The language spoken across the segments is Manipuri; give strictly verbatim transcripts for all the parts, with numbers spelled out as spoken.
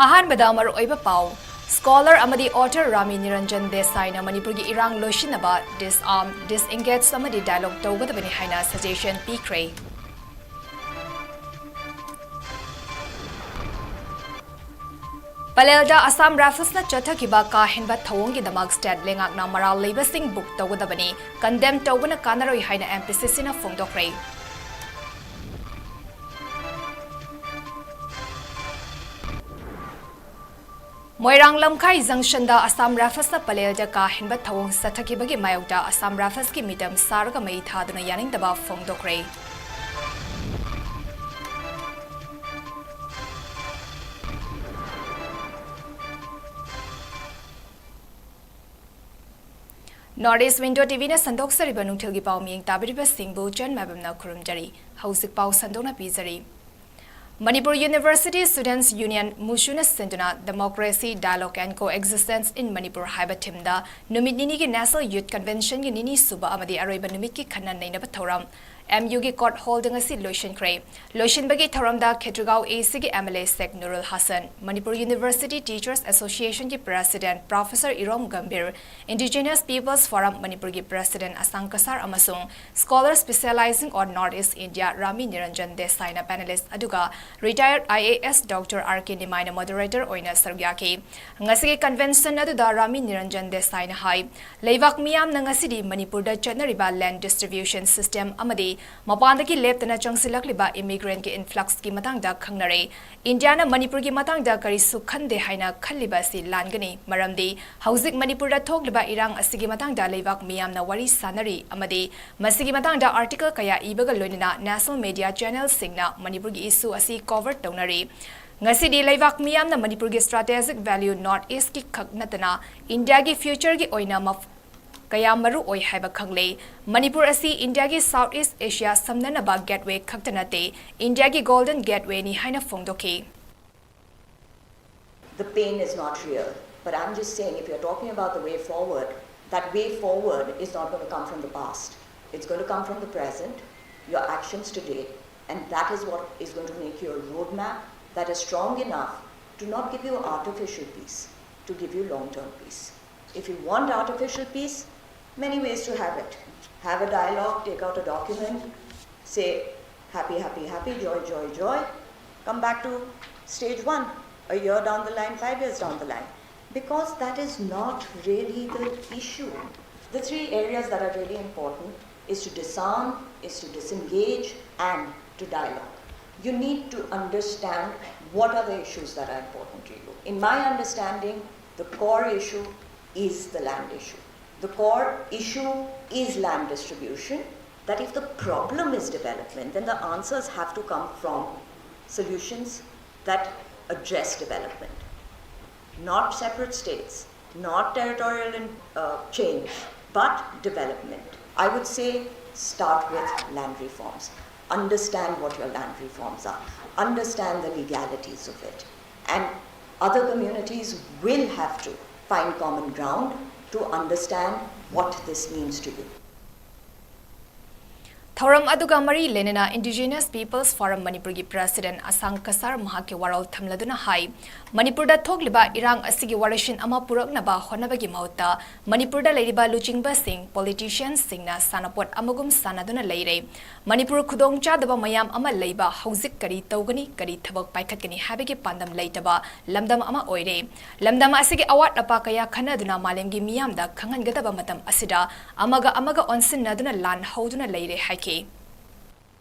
ꯑꯍꯥꯟꯕꯗ ꯃꯔꯨꯑꯣꯏꯕ ꯄꯥꯎ꯫ Scholar ꯑꯃꯗꯤ author ꯔꯥꯃꯤ ꯅꯤꯔꯟꯖꯟ ꯗꯦꯁꯥꯏꯅ ꯃꯅꯤꯄꯨꯔꯒꯤ ꯏꯔꯥꯡ ꯂꯣꯏꯁꯤꯟꯅꯕ disarm, disengage ꯑꯃꯗꯤ dialogue ꯇꯧꯒꯗꯕꯅꯤ ꯍꯥꯏꯅ suggestion ꯄꯤꯈ꯭ꯔꯦ꯫ ꯄꯂꯦꯜꯗ Assam Riflesꯅ ꯆꯠꯊꯈꯤꯕ ꯀꯥ ꯍꯦꯟꯕ ꯊꯧꯑꯣꯡꯒꯤꯗꯃꯛ state ꯂꯩꯉꯥꯛꯅ ꯃꯔꯥꯜ ꯂꯩꯕꯁꯤꯡ book ꯇꯧꯒꯗꯕꯅꯤ, condemn ꯇꯧꯕꯅ ꯀꯥꯟꯅꯔꯣꯏ ꯍꯥꯏꯅ MPCCꯅ ꯐꯣꯡꯗꯣꯛꯈ꯭ꯔꯦ꯫ ꯃꯣꯏꯔꯥꯡ ꯂꯝꯈꯥꯏ junctionꯗ Assam Riflesꯅ ꯄꯂꯦꯜꯗ ꯀꯥ ꯍꯦꯟꯕ ꯊꯧꯑꯣꯡ ꯆꯠꯊꯈꯤꯕꯒꯤ ꯃꯥꯌꯣꯛꯇ Assam Riflesꯀꯤ ꯃꯤꯇꯝ ꯁꯥꯔꯒ ꯃꯩ ꯊꯥꯗꯨꯅ ꯌꯥꯅꯤꯡꯗꯕ ꯐꯣꯡꯗꯣꯛꯈ꯭ꯔꯦ꯫ North East Window TVꯅ ꯁꯟꯗꯣꯛꯆꯔꯤꯕ ꯅꯨꯡꯊꯤꯜꯒꯤ ꯄꯥꯎ ꯃꯤꯌꯦꯡ ꯇꯥꯕꯤꯔꯤꯕꯁꯤꯡꯕꯨ ꯆꯟ ꯃꯥꯏꯕꯝꯅ ꯈꯨꯔꯨꯝꯖꯔꯤ꯫ ꯍꯧꯖꯤꯛ ꯄꯥꯎ ꯁꯟꯗꯣꯛꯅ ꯄꯤꯖꯔꯤ꯫ Manipur University Students Union, MUSUꯅ ꯁꯤꯟꯗꯨꯅ Democracy, Dialogue and Coexistence in Manipur ꯍꯥꯏꯕ themeꯗ ꯅꯨꯃꯤꯠ ꯅꯤꯅꯤꯒꯤ National Youth Conventionꯒꯤ ꯅꯤꯅꯤ ꯁꯨꯕ ꯑꯃꯗꯤ ꯑꯔꯣꯏꯕ ꯅꯨꯃꯤꯠꯀꯤ ꯈꯟꯅ ꯅꯩꯅꯕ ꯊꯧꯔꯝ MUꯒꯤ court hallꯗ ꯉꯁꯤ ꯂꯣꯏꯁꯤꯟꯈ꯭ꯔꯦ꯫ ꯂꯣꯏꯁꯤꯟꯕꯒꯤ ꯊꯧꯔꯝꯗ ꯈꯦꯇ꯭ꯔꯤꯒꯥꯎ ACꯒꯤ MLA Sheikh Nurul Hasan, Manipur University Teachers Associationꯒꯤ President Professor Irom Gambhir, Indigenous Peoples Forum ꯃꯅꯤꯄꯨꯔꯒꯤ President ꯑꯁꯥꯡ ꯀꯁꯥꯔ ꯑꯃꯁꯨꯡ Scholar Specializing on North East India ꯔꯥꯃꯤ ꯅꯤꯔꯟꯖꯟ ꯗꯦꯁꯥꯏꯅ panelist ꯑꯗꯨꯒ retired IAS Doctor R K ꯅꯤꯃꯥꯏꯅ moderator ꯑꯣꯏꯅ ꯁꯔꯨꯛ ꯌꯥꯈꯤ꯫ ꯉꯁꯤꯒꯤ convention ꯑꯗꯨꯗ ꯔꯥꯃꯤ ꯅꯤꯔꯟꯖꯟ ꯗꯦꯁꯥꯏꯅ ꯍꯥꯏ, ꯂꯩꯕꯥꯛ ꯃꯤꯌꯥꯝꯅ ꯉꯁꯤꯗꯤ ꯃꯅꯤꯄꯨꯔꯗ ꯆꯠꯅꯔꯤꯕ land distribution system ꯑꯃꯗꯤ ꯃꯄꯥꯟꯗꯒꯤ ꯂꯦꯞꯇꯅ ꯆꯪꯁꯤꯜꯂꯛꯂꯤꯕ immigrantꯀꯤ influxꯀꯤ ꯃꯇꯥꯡꯗ ꯈꯪꯅꯔꯦ꯫ ꯏꯟꯗꯤꯌꯥꯅ ꯃꯅꯤꯄꯨꯔꯒꯤ ꯃꯇꯥꯡꯗ ꯀꯔꯤꯁꯨ ꯈꯟꯗꯦ ꯍꯥꯏꯅ ꯈꯜꯂꯤꯕ ꯑꯁꯤ ꯂꯥꯟꯒꯅꯤ, ꯃꯔꯝꯗꯤ ꯍꯧꯖꯤꯛ ꯃꯅꯤꯄꯨꯔꯗ ꯊꯣꯛꯂꯤꯕ ꯏꯔꯥꯡ ꯑꯁꯤꯒꯤ ꯃꯇꯥꯡꯗ ꯂꯩꯕꯥꯛ ꯃꯤꯌꯥꯝꯅ ꯋꯥꯔꯤ ꯁꯥꯅꯔꯤ ꯑꯃꯗꯤ ꯃꯁꯤꯒꯤ ꯃꯇꯥꯡꯗ article ꯀꯌꯥ ꯏꯕꯒ ꯂꯣꯏꯅꯅ national media channelꯁꯤꯡꯅ ꯃꯅꯤꯄꯨꯔꯒꯤ issue ꯑꯁꯤ cover ꯇꯧꯅꯔꯤ꯫ ꯉꯁꯤꯗꯤ ꯂꯩꯕꯥꯛ ꯃꯤꯌꯥꯝꯅ ꯃꯅꯤꯄꯨꯔꯒꯤ strategic value North Eastꯀꯤ ꯈꯛ ꯅꯠꯇꯅ ꯏꯟꯗꯤꯌꯥꯒꯤ futureꯒꯤ ꯑꯣꯏꯅ ꯃꯐ-, ꯀꯌꯥ ꯃꯔꯨ ꯑꯣꯏ ꯍꯥꯏꯕ ꯈꯪꯂꯦ꯫ ꯃꯅꯤꯄꯨꯔ ꯑꯁꯤ ꯏꯟꯗꯤꯌꯥꯒꯤ South East Asia ꯁꯝꯅꯅꯕ gateway ꯈꯛꯇ ꯅꯠꯇꯦ, ꯏꯟꯗꯤꯌꯥꯒꯤ golden gatewayꯅꯤ ꯍꯥꯏꯅ ꯐꯣꯡꯗꯣꯛꯈꯤ꯫ The pain is not real. But I'm just saying, if you're talking about the way forward, that way forward is not going to come from the past. It's going to come from the present, your actions today, and that is what is going to make you a roadmap that is strong enough Not give you artificial peace, to give you long-term peace. If you want artificial peace, many ways to have it. Have a dialogue, take out a document, say happy, happy, happy, joy, joy, joy. Come back to stage one, a year down the line, five years down the line. Because that is not really the issue. The three areas that are really important is to disarm, is to disengage, and to dialogue. You need to understand what are the issues that are important to you. In my understanding, the core issue is the land issue. The core issue is land distribution, that if the problem is development, then the answers have to come from solutions that address development, not separate states, not territorial in, uh, change, but development. I would say start with land reforms. Understand what your land reforms are, understand the legalities of it, and other communities will have to find common ground to understand what this means to you. ꯊꯧꯔꯝ ꯑꯗꯨꯒ ꯃꯔꯤ ꯂꯩꯅꯅ Indigenous Peoples Forum ꯃꯅꯤꯄꯨꯔꯒꯤ ꯄ꯭ꯔꯦꯁꯤꯗꯦꯟꯠ ꯑꯁꯥꯡ ꯀꯁꯥꯔ ꯃꯍꯥꯛꯀꯤ ꯋꯥꯔꯣꯜ ꯊꯝꯂꯗꯨꯅ ꯍꯥꯏ, ꯃꯅꯤꯄꯨꯔꯗ ꯊꯣꯛꯂꯤꯕ ꯏꯔꯥꯡ ꯑꯁꯤꯒꯤ ꯋꯥꯔꯣꯏꯁꯤꯟ ꯑꯃ ꯄꯨꯔꯛꯅꯕ ꯍꯣꯠꯅꯕꯒꯤ ꯃꯍꯨꯠꯇ ꯃꯅꯤꯄꯨꯔꯗ ꯂꯩꯔꯤꯕ ꯂꯨꯆꯤꯡꯕꯁꯤꯡ, ꯄꯣꯂꯤꯇꯤꯁꯤꯌꯟꯁꯤꯡꯅ ꯁꯥꯟꯅꯄꯣꯠ ꯑꯃꯒꯨꯝ ꯁꯥꯟꯅꯗꯨꯅ ꯂꯩꯔꯦ꯫ ꯃꯅꯤꯄꯨꯔ ꯈꯨꯗꯣꯡꯆꯥꯗꯕ ꯃꯌꯥꯝ ꯑꯃ ꯂꯩꯕ ꯍꯧꯖꯤꯛ ꯀꯔꯤ ꯇꯧꯒꯅꯤ, ꯀꯔꯤ ꯊꯕꯛ ꯄꯥꯏꯈꯠꯀꯅꯤ ꯍꯥꯏꯕꯒꯤ ꯄꯥꯟꯗꯝ ꯂꯩꯇꯕ ꯂꯝꯗꯝ ꯑꯃ ꯑꯣꯏꯔꯦ꯫ ꯂꯝꯗꯝ ꯑꯁꯤꯒꯤ ꯑꯋꯥꯠ ꯑꯄꯥ ꯀꯌꯥ ꯈꯟꯅꯗꯨꯅ ꯃꯥꯂꯦꯝꯒꯤ ꯃꯤꯌꯥꯝꯗ ꯈꯪꯍꯟꯒꯗꯕ ꯃꯇꯝ ꯑꯁꯤꯗ ꯑꯃꯒ ꯑꯃꯒ ꯑꯣꯟꯁꯤꯟꯅꯗꯨꯅ ꯂꯥꯟ ꯍꯧꯗꯨꯅ ꯂꯩꯔꯦ ꯍꯥꯏꯈꯤ꯫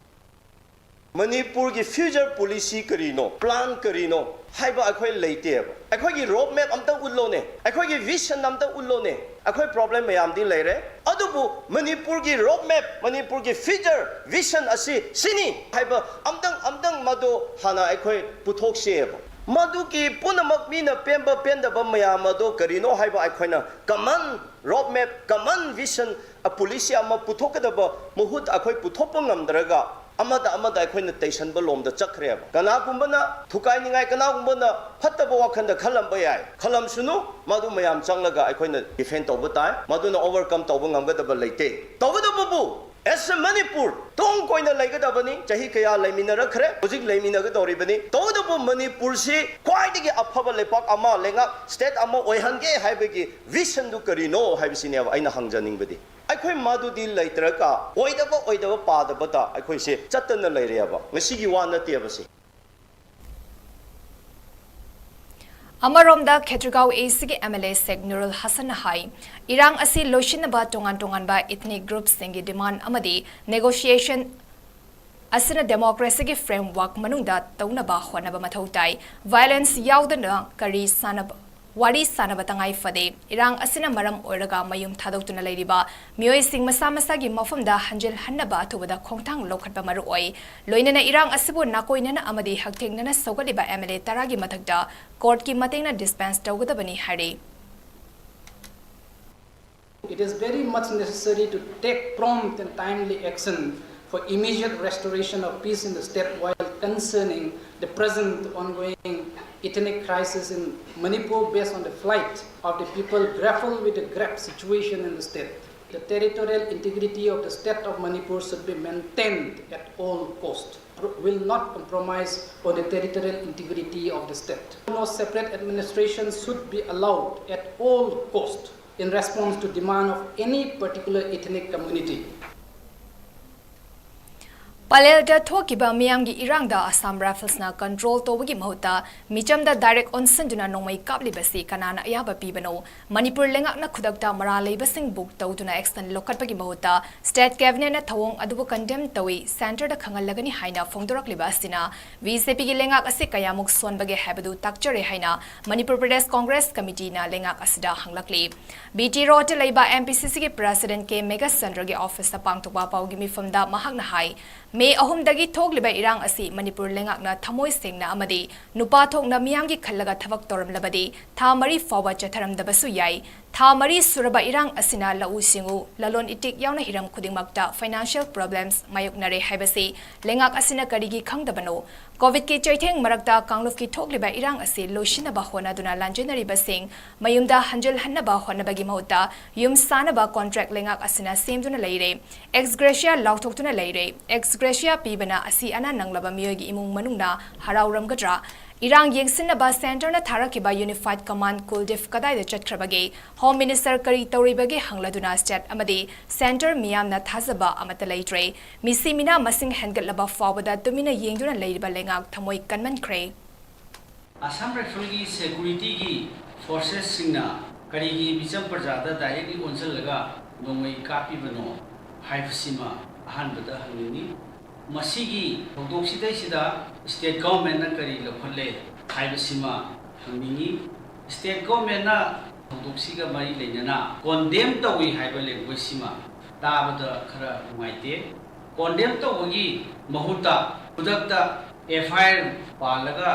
ꯃꯅꯤꯄꯨꯔꯒꯤ future policy ꯀꯔꯤꯅꯣ, plan ꯀꯔꯤꯅꯣ ꯍꯥꯏꯕ ꯑꯩꯈꯣꯏ ꯂꯩꯇꯦꯕ꯫ ꯑꯩꯈꯣꯏꯒꯤ road map ꯑꯝꯇ ꯎꯠꯂꯣꯅꯦ, ꯑꯩꯈꯣꯏꯒꯤ vision ꯑꯝꯇ ꯎꯠꯂꯣꯅꯦ, ꯑꯩꯈꯣꯏ problem ꯃꯌꯥꯝꯗꯤ ꯂꯩꯔꯦ꯫ ꯑꯗꯨꯕꯨ ꯃꯅꯤꯄꯨꯔꯒꯤ road map, ꯃꯅꯤꯄꯨꯔꯒꯤ future vision ꯑꯁꯤ ꯁꯤꯅꯤ ꯍꯥꯏꯕ ꯑꯝꯇꯪ ꯑꯝꯇꯪ ꯃꯗꯨ ꯍꯥꯟꯅ ꯑꯩꯈꯣꯏ ꯄꯨꯊꯣꯛꯁꯦꯕ꯫ ꯃꯗꯨꯒꯤ ꯄꯨꯝꯅꯃꯛ ꯃꯤꯅ ꯄꯦꯟꯕ ꯄꯦꯟꯗꯕ ꯃꯌꯥꯝ ꯑꯗꯣ ꯀꯔꯤꯅꯣ ꯍꯥꯏꯕ ꯑꯩꯈꯣꯏꯅ common road map, common vision, policy ꯑꯃ ꯄꯨꯊꯣꯛꯀꯗꯕ ꯃꯍꯨꯠ ꯑꯩꯈꯣꯏ ꯄꯨꯊꯣꯛꯄ ꯉꯝꯗ꯭ꯔꯒ ꯑꯃꯗ ꯑꯃꯗ ꯑꯩꯈꯣꯏꯅ ꯇꯩꯁꯟꯕ ꯂꯣꯝꯗ ꯆꯠꯈ꯭ꯔꯦꯕ꯫ ꯀꯅꯥꯒꯨꯝꯕꯅ ꯊꯨꯀꯥꯏꯅꯤꯡꯉꯥꯏ, ꯀꯅꯥꯒꯨꯝꯕꯅ ꯐꯠꯇꯕ ꯋꯥꯈꯜꯗ ꯈꯜꯂꯝꯕ ꯌꯥꯏ, ꯈꯜꯂꯝꯁꯅꯨ, ꯃꯗꯨ ꯃꯌꯥꯝ ꯆꯪꯂꯒ ꯑꯩꯈꯣꯏꯅ defend ꯇꯧꯕ ꯇꯥꯏ꯫ ꯃꯗꯨꯅ overcome ꯇꯧꯕ ꯉꯝꯒꯗꯕ ꯂꯩꯇꯦ꯫ ꯇꯧꯒꯗꯕꯕꯨ ꯑꯦꯁ ꯃꯅꯤꯄꯨꯔ ꯇꯨꯡ ꯀꯣꯏꯅ ꯂꯩꯒꯗꯕꯅꯤ꯫ ꯆꯍꯤ ꯀꯌꯥ ꯂꯩꯃꯤꯟꯅꯔꯛꯈ꯭ꯔꯦ, ꯍꯧꯖꯤꯛ ꯂꯩꯃꯤꯟꯅꯒꯗꯧꯔꯤꯕꯅꯤ꯫ ꯇꯧꯕꯇꯕꯨ ꯃꯅꯤꯄꯨꯔꯁꯤ ꯈ꯭ꯋꯥꯏꯗꯒꯤ ꯑꯐꯕ ꯂꯩꯄꯥꯛ ꯑꯃ, ꯂꯩꯉꯥꯛ ꯁ꯭ꯇꯦꯠ ꯑꯃ ꯑꯣꯏꯍꯟꯒꯦ ꯍꯥꯏꯕꯒꯤ ꯚꯤꯖꯟꯗꯨ ꯀꯔꯤꯅꯣ ꯍꯥꯏꯕꯁꯤꯅꯦꯕ ꯑꯩꯅ ꯍꯪꯖꯅꯤꯡꯕꯗꯤ꯫ ꯑꯩꯈꯣꯏ ꯃꯗꯨꯗꯤ ꯂꯩꯇ꯭ꯔꯒ ꯑꯣꯏꯗꯕ ꯑꯣꯏꯗꯕ ꯄꯥꯗꯕꯗ ꯑꯩꯈꯣꯏꯁꯦ ꯆꯠꯇꯅ ꯂꯩꯔꯦꯕ꯫ ꯉꯁꯤꯒꯤ ꯋꯥ ꯅꯠꯇꯦꯕ ꯁꯤ꯫ ꯑꯃꯔꯣꯝꯗ ꯈꯦꯇ꯭ꯔꯤꯒꯥꯎ ꯑꯦꯁꯤꯒꯤ ꯑꯦꯝ ꯑꯦꯜ ꯑꯦ ꯁꯦꯛ ꯅꯨꯔꯨꯜ ꯍꯁꯟꯅ ꯍꯥꯏ, ꯏꯔꯥꯡ ꯑꯁꯤ ꯂꯣꯏꯁꯤꯟꯅꯕ ꯇꯣꯉꯥꯟ ꯇꯣꯉꯥꯟꯕ ꯏꯊꯅꯤꯛ ꯒ꯭ꯔꯨꯞꯁꯤꯡꯒꯤ ꯗꯤꯃꯥꯟ ꯑꯃꯗꯤ ꯅꯦꯒꯣꯁꯤꯌꯦꯁꯟ ꯑꯁꯤꯅ ꯗꯦꯃꯣꯀ꯭ꯔꯦꯁꯤꯒꯤ ꯐ꯭ꯔꯦꯝꯋꯥꯔꯛ ꯃꯅꯨꯡꯗ ꯇꯧꯅꯕ ꯍꯣꯠꯅꯕ ꯃꯊꯧ ꯇꯥꯏ꯫ ꯚꯥꯏꯑꯣꯂꯦꯟꯁ ꯌꯥꯎꯗꯅ ꯀꯔꯤ ꯁꯥꯟꯅꯕ, ꯋꯥꯔꯤ ꯁꯥꯟꯅꯕ ꯇꯉꯥꯏ ꯐꯗꯦ꯫ ꯏꯔꯥꯡ ꯑꯁꯤꯅ ꯃꯔꯝ ꯑꯣꯏꯔꯒ ꯃꯌꯨꯝ ꯊꯥꯗꯣꯛꯇꯨꯅ ꯂꯩꯔꯤꯕ ꯃꯤꯑꯣꯏꯁꯤꯡ ꯃꯁꯥ ꯃꯁꯥꯒꯤ ꯃꯐꯝꯗ ꯍꯟꯖꯤꯜꯍꯟꯅꯕ ꯑꯊꯨꯕꯗ ꯈꯣꯡꯊꯥꯡ ꯂꯧꯈꯠꯄ ꯃꯔꯨ ꯑꯣꯏ꯫ ꯂꯣꯏꯅꯅ ꯏꯔꯥꯡ ꯑꯁꯤꯕꯨ ꯅꯥꯀꯣꯏꯅꯅ ꯑꯃꯗꯤ ꯍꯛꯊꯦꯡꯅꯅ ꯁꯧꯒꯠꯂꯤꯕ ꯑꯦꯝ ꯑꯦꯜ ꯑꯦ ꯇꯔꯥꯒꯤ ꯃꯊꯛꯇ ꯀꯣꯔꯠꯀꯤ ꯃꯇꯦꯡꯅ ꯗꯤꯁꯄꯦꯟꯁ ꯇꯧꯒꯗꯕꯅꯤ ꯍꯥꯏꯔꯤ꯫ It is very much necessary to take prompt and timely action for immediate restoration of peace in the state while concerning the present ongoing ethnic crisis in Manipur based on the plight of the people grapple with the grave situation in the state. The territorial integrity of the state of Manipur should be maintained at all cost. Will not compromise on the territorial integrity of the state. No separate administration should be allowed at all cost in response to demand of any particular ethnic community. ꯄꯂꯦꯜꯗ ꯊꯣꯛꯈꯤꯕ ꯃꯤꯌꯥꯝꯒꯤ ꯏꯔꯥꯡꯗ ꯑꯁꯥꯝ ꯔꯥꯏꯐꯜꯁꯅ ꯀꯟꯇ꯭ꯔꯣꯜ ꯇꯧꯕꯒꯤ ꯃꯍꯨꯠꯇ ꯃꯤꯆꯝꯗ ꯗꯥꯏꯔꯦꯛ ꯑꯣꯟꯁꯤꯟꯗꯨꯅ ꯅꯣꯡꯃꯩ ꯀꯥꯞꯂꯤꯕꯁꯤ ꯀꯅꯥꯅ ꯑꯌꯥꯕ ꯄꯤꯕꯅꯣ? ꯃꯅꯤꯄꯨꯔ ꯂꯩꯉꯥꯛꯅ ꯈꯨꯗꯛꯇ ꯃꯔꯥꯜ ꯂꯩꯕꯁꯤꯡ ꯕꯨꯛ ꯇꯧꯗꯨꯅ ꯑꯦꯛꯁꯟ ꯂꯧꯈꯠꯄꯒꯤ ꯃꯍꯨꯠꯇ ꯁ꯭ꯇꯦꯠ ꯀꯦꯕꯤꯅꯦꯠꯅ ꯊꯧꯑꯣꯡ ꯑꯗꯨꯕꯨ ꯀꯟꯗꯦꯝ ꯇꯧꯏ, ꯁꯦꯟꯇꯔꯗ ꯈꯪꯍꯜꯂꯒꯅꯤ ꯍꯥꯏꯅ ꯐꯣꯡꯗꯣꯔꯛꯂꯤꯕ ꯑꯁꯤꯅ ꯕꯤ ꯖꯦ ꯄꯤꯒꯤ ꯂꯩꯉꯥꯛ ꯑꯁꯤ ꯀꯌꯥꯃꯨꯛ ꯁꯣꯟꯕꯒꯦ ꯍꯥꯏꯕꯗꯨ ꯇꯥꯛꯆꯔꯦ ꯍꯥꯏꯅ ꯃꯅꯤꯄꯨꯔ ꯄ꯭ꯔꯗꯦꯁ ꯀꯣꯡꯒ꯭ꯔꯦꯁ ꯀꯃꯤꯇꯤꯅ ꯂꯩꯉꯥꯛ ꯑꯁꯤꯗ ꯍꯪꯂꯛꯂꯤ꯫ ꯕꯤ ꯇꯤ ꯔꯣꯗꯇ ꯂꯩꯕ ꯑꯦꯝ ꯄꯤ ꯁꯤ ꯁꯤꯒꯤ ꯄ꯭ꯔꯦꯁꯤꯗꯦꯟꯠ ꯀꯦ ꯃꯦꯘꯆꯟꯗ꯭ꯔꯒꯤ ꯑꯣꯐꯤꯁꯇ ꯄꯥꯡꯊꯣꯛꯄ ꯄꯥꯎꯒꯤ ꯃꯤꯐꯝꯗ ꯃꯍꯥꯛꯅ ꯍꯥꯏ, ꯃꯦ ꯑꯍꯨꯝꯗꯒꯤ ꯊꯣꯛꯂꯤꯕ ꯏꯔꯥꯡ ꯑꯁꯤ ꯃꯅꯤꯄꯨꯔ ꯂꯩꯉꯥꯛꯅ ꯊꯃꯣꯏ ꯁꯦꯡꯅ ꯑꯃꯗꯤ ꯅꯨꯄꯥ ꯊꯣꯛꯅ ꯃꯤꯌꯥꯝꯒꯤ ꯈꯜꯂꯒ ꯊꯕꯛ ꯇꯧꯔꯝꯂꯕꯗꯤ ꯊꯥ ꯃꯔꯤ ꯐꯥꯎꯕ ꯆꯠꯊꯔꯝꯗꯕꯁꯨ ꯌꯥꯏ꯫ ꯊꯥ ꯃꯔꯤ ꯁꯨꯔꯕ ꯏꯔꯥꯡ ꯑꯁꯤꯅ ꯂꯧꯎ ꯁꯤꯡꯎ, ꯂꯂꯣꯟ ꯏꯇꯤꯛ ꯌꯥꯎꯅ ꯍꯤꯔꯝ ꯈꯨꯗꯤꯡꯃꯛꯇ financial problems ꯃꯥꯌꯣꯛꯅꯔꯦ ꯍꯥꯏꯕꯁꯤ ꯂꯩꯉꯥꯛ ꯑꯁꯤꯅ ꯀꯔꯤꯒꯤ ꯈꯪꯗꯕꯅꯣ? COVID-ꯀꯤ ꯆꯩꯊꯦꯡ ꯃꯔꯛꯇ ꯀꯥꯡꯂꯨꯞꯀꯤ ꯊꯣꯛꯂꯤꯕ ꯏꯔꯥꯡ ꯑꯁꯤ ꯂꯣꯏꯁꯤꯟꯅꯕ ꯍꯣꯠꯅꯗꯨꯅ ꯂꯥꯟꯖꯦꯟꯅꯔꯤꯕꯁꯤꯡ ꯃꯌꯨꯝꯗ ꯍꯟꯖꯤꯜꯍꯟꯅꯕ ꯍꯣꯠꯅꯕꯒꯤ ꯃꯍꯨꯠꯇ ꯌꯨꯝ ꯁꯥꯅꯕ contract ꯂꯩꯉꯥꯛ ꯑꯁꯤꯅ ꯁꯦꯝꯗꯨꯅ ꯂꯩꯔꯦ꯫ Ex gratia ꯂꯥꯎꯊꯣꯛꯇꯨꯅ ꯂꯩꯔꯦ꯫ Ex gratia ꯄꯤꯕꯅ ꯑꯁꯤ ꯑꯅꯥ ꯅꯪꯂꯕ ꯃꯤꯑꯣꯏꯒꯤ ꯏꯃꯨꯡ ꯃꯅꯨꯡꯅ ꯍꯔꯥꯎꯔꯝꯒꯗ꯭ꯔꯥ? ꯏꯔꯥꯡ ꯌꯦꯡꯁꯤꯟꯅꯕ centreꯅ ꯊꯥꯔꯛꯈꯤꯕ Unified Command Kuldeep ꯀꯗꯥꯏꯗ ꯆꯠꯈ꯭ꯔꯕꯒꯦ? Home Minister ꯀꯔꯤ ꯇꯧꯔꯤꯕꯒꯦ ꯍꯪꯂꯗꯨꯅ state ꯑꯃꯗꯤ centre ꯃꯤꯌꯥꯝꯅ ꯊꯥꯖꯕ ꯑꯃꯠꯇ ꯂꯩꯇ꯭ꯔꯦ꯫ ꯃꯤꯁꯤ ꯃꯤꯅꯥ ꯃꯁꯤꯡ ꯍꯦꯟꯒꯠꯂꯕ ꯐꯥꯎꯕꯗ ꯇꯨꯃꯤꯟꯅ ꯌꯦꯡꯗꯨꯅ ꯂꯩꯔꯤꯕ ꯂꯩꯉꯥꯛ ꯊꯃꯣꯏ ꯀꯟꯃꯟꯈ꯭ꯔꯦ꯫ Assam Riflesꯒꯤ securityꯒꯤ forcesꯁꯤꯡꯅ ꯀꯔꯤꯒꯤ ꯃꯤꯆꯝ ꯄ꯭ꯔꯖꯥꯗ directly ꯑꯣꯟꯁꯤꯜꯂꯒ ꯅꯣꯡꯃꯩ ꯀꯥꯞꯄꯤꯕꯅꯣ ꯍꯥꯏꯕꯁꯤꯃ ꯑꯍꯥꯟꯕꯗ ꯍꯪꯅꯤꯡꯏ꯫ ꯃꯁꯤꯒꯤ ꯊꯧꯗꯣꯛꯁꯤꯗꯩꯁꯤꯗ state governmentꯅ ꯀꯔꯤ ꯂꯧꯈꯠꯂꯦ ꯍꯥꯏꯕꯁꯤꯃ ꯍꯪꯅꯤꯡꯏ꯫ State governmentꯅ ꯊꯧꯗꯣꯛꯁꯤꯒ ꯃꯔꯤ ꯂꯩꯅꯅ condemn ꯇꯧꯏ ꯍꯥꯏꯕ languageꯁꯤꯃ ꯇꯥꯕꯗ ꯈꯔ ꯅꯨꯡꯉꯥꯏꯇꯦ꯫ Condemn ꯇꯧꯕꯒꯤ ꯃꯍꯨꯠꯇ ꯈꯨꯗꯛꯇ FIR ꯄꯥꯜꯂꯒ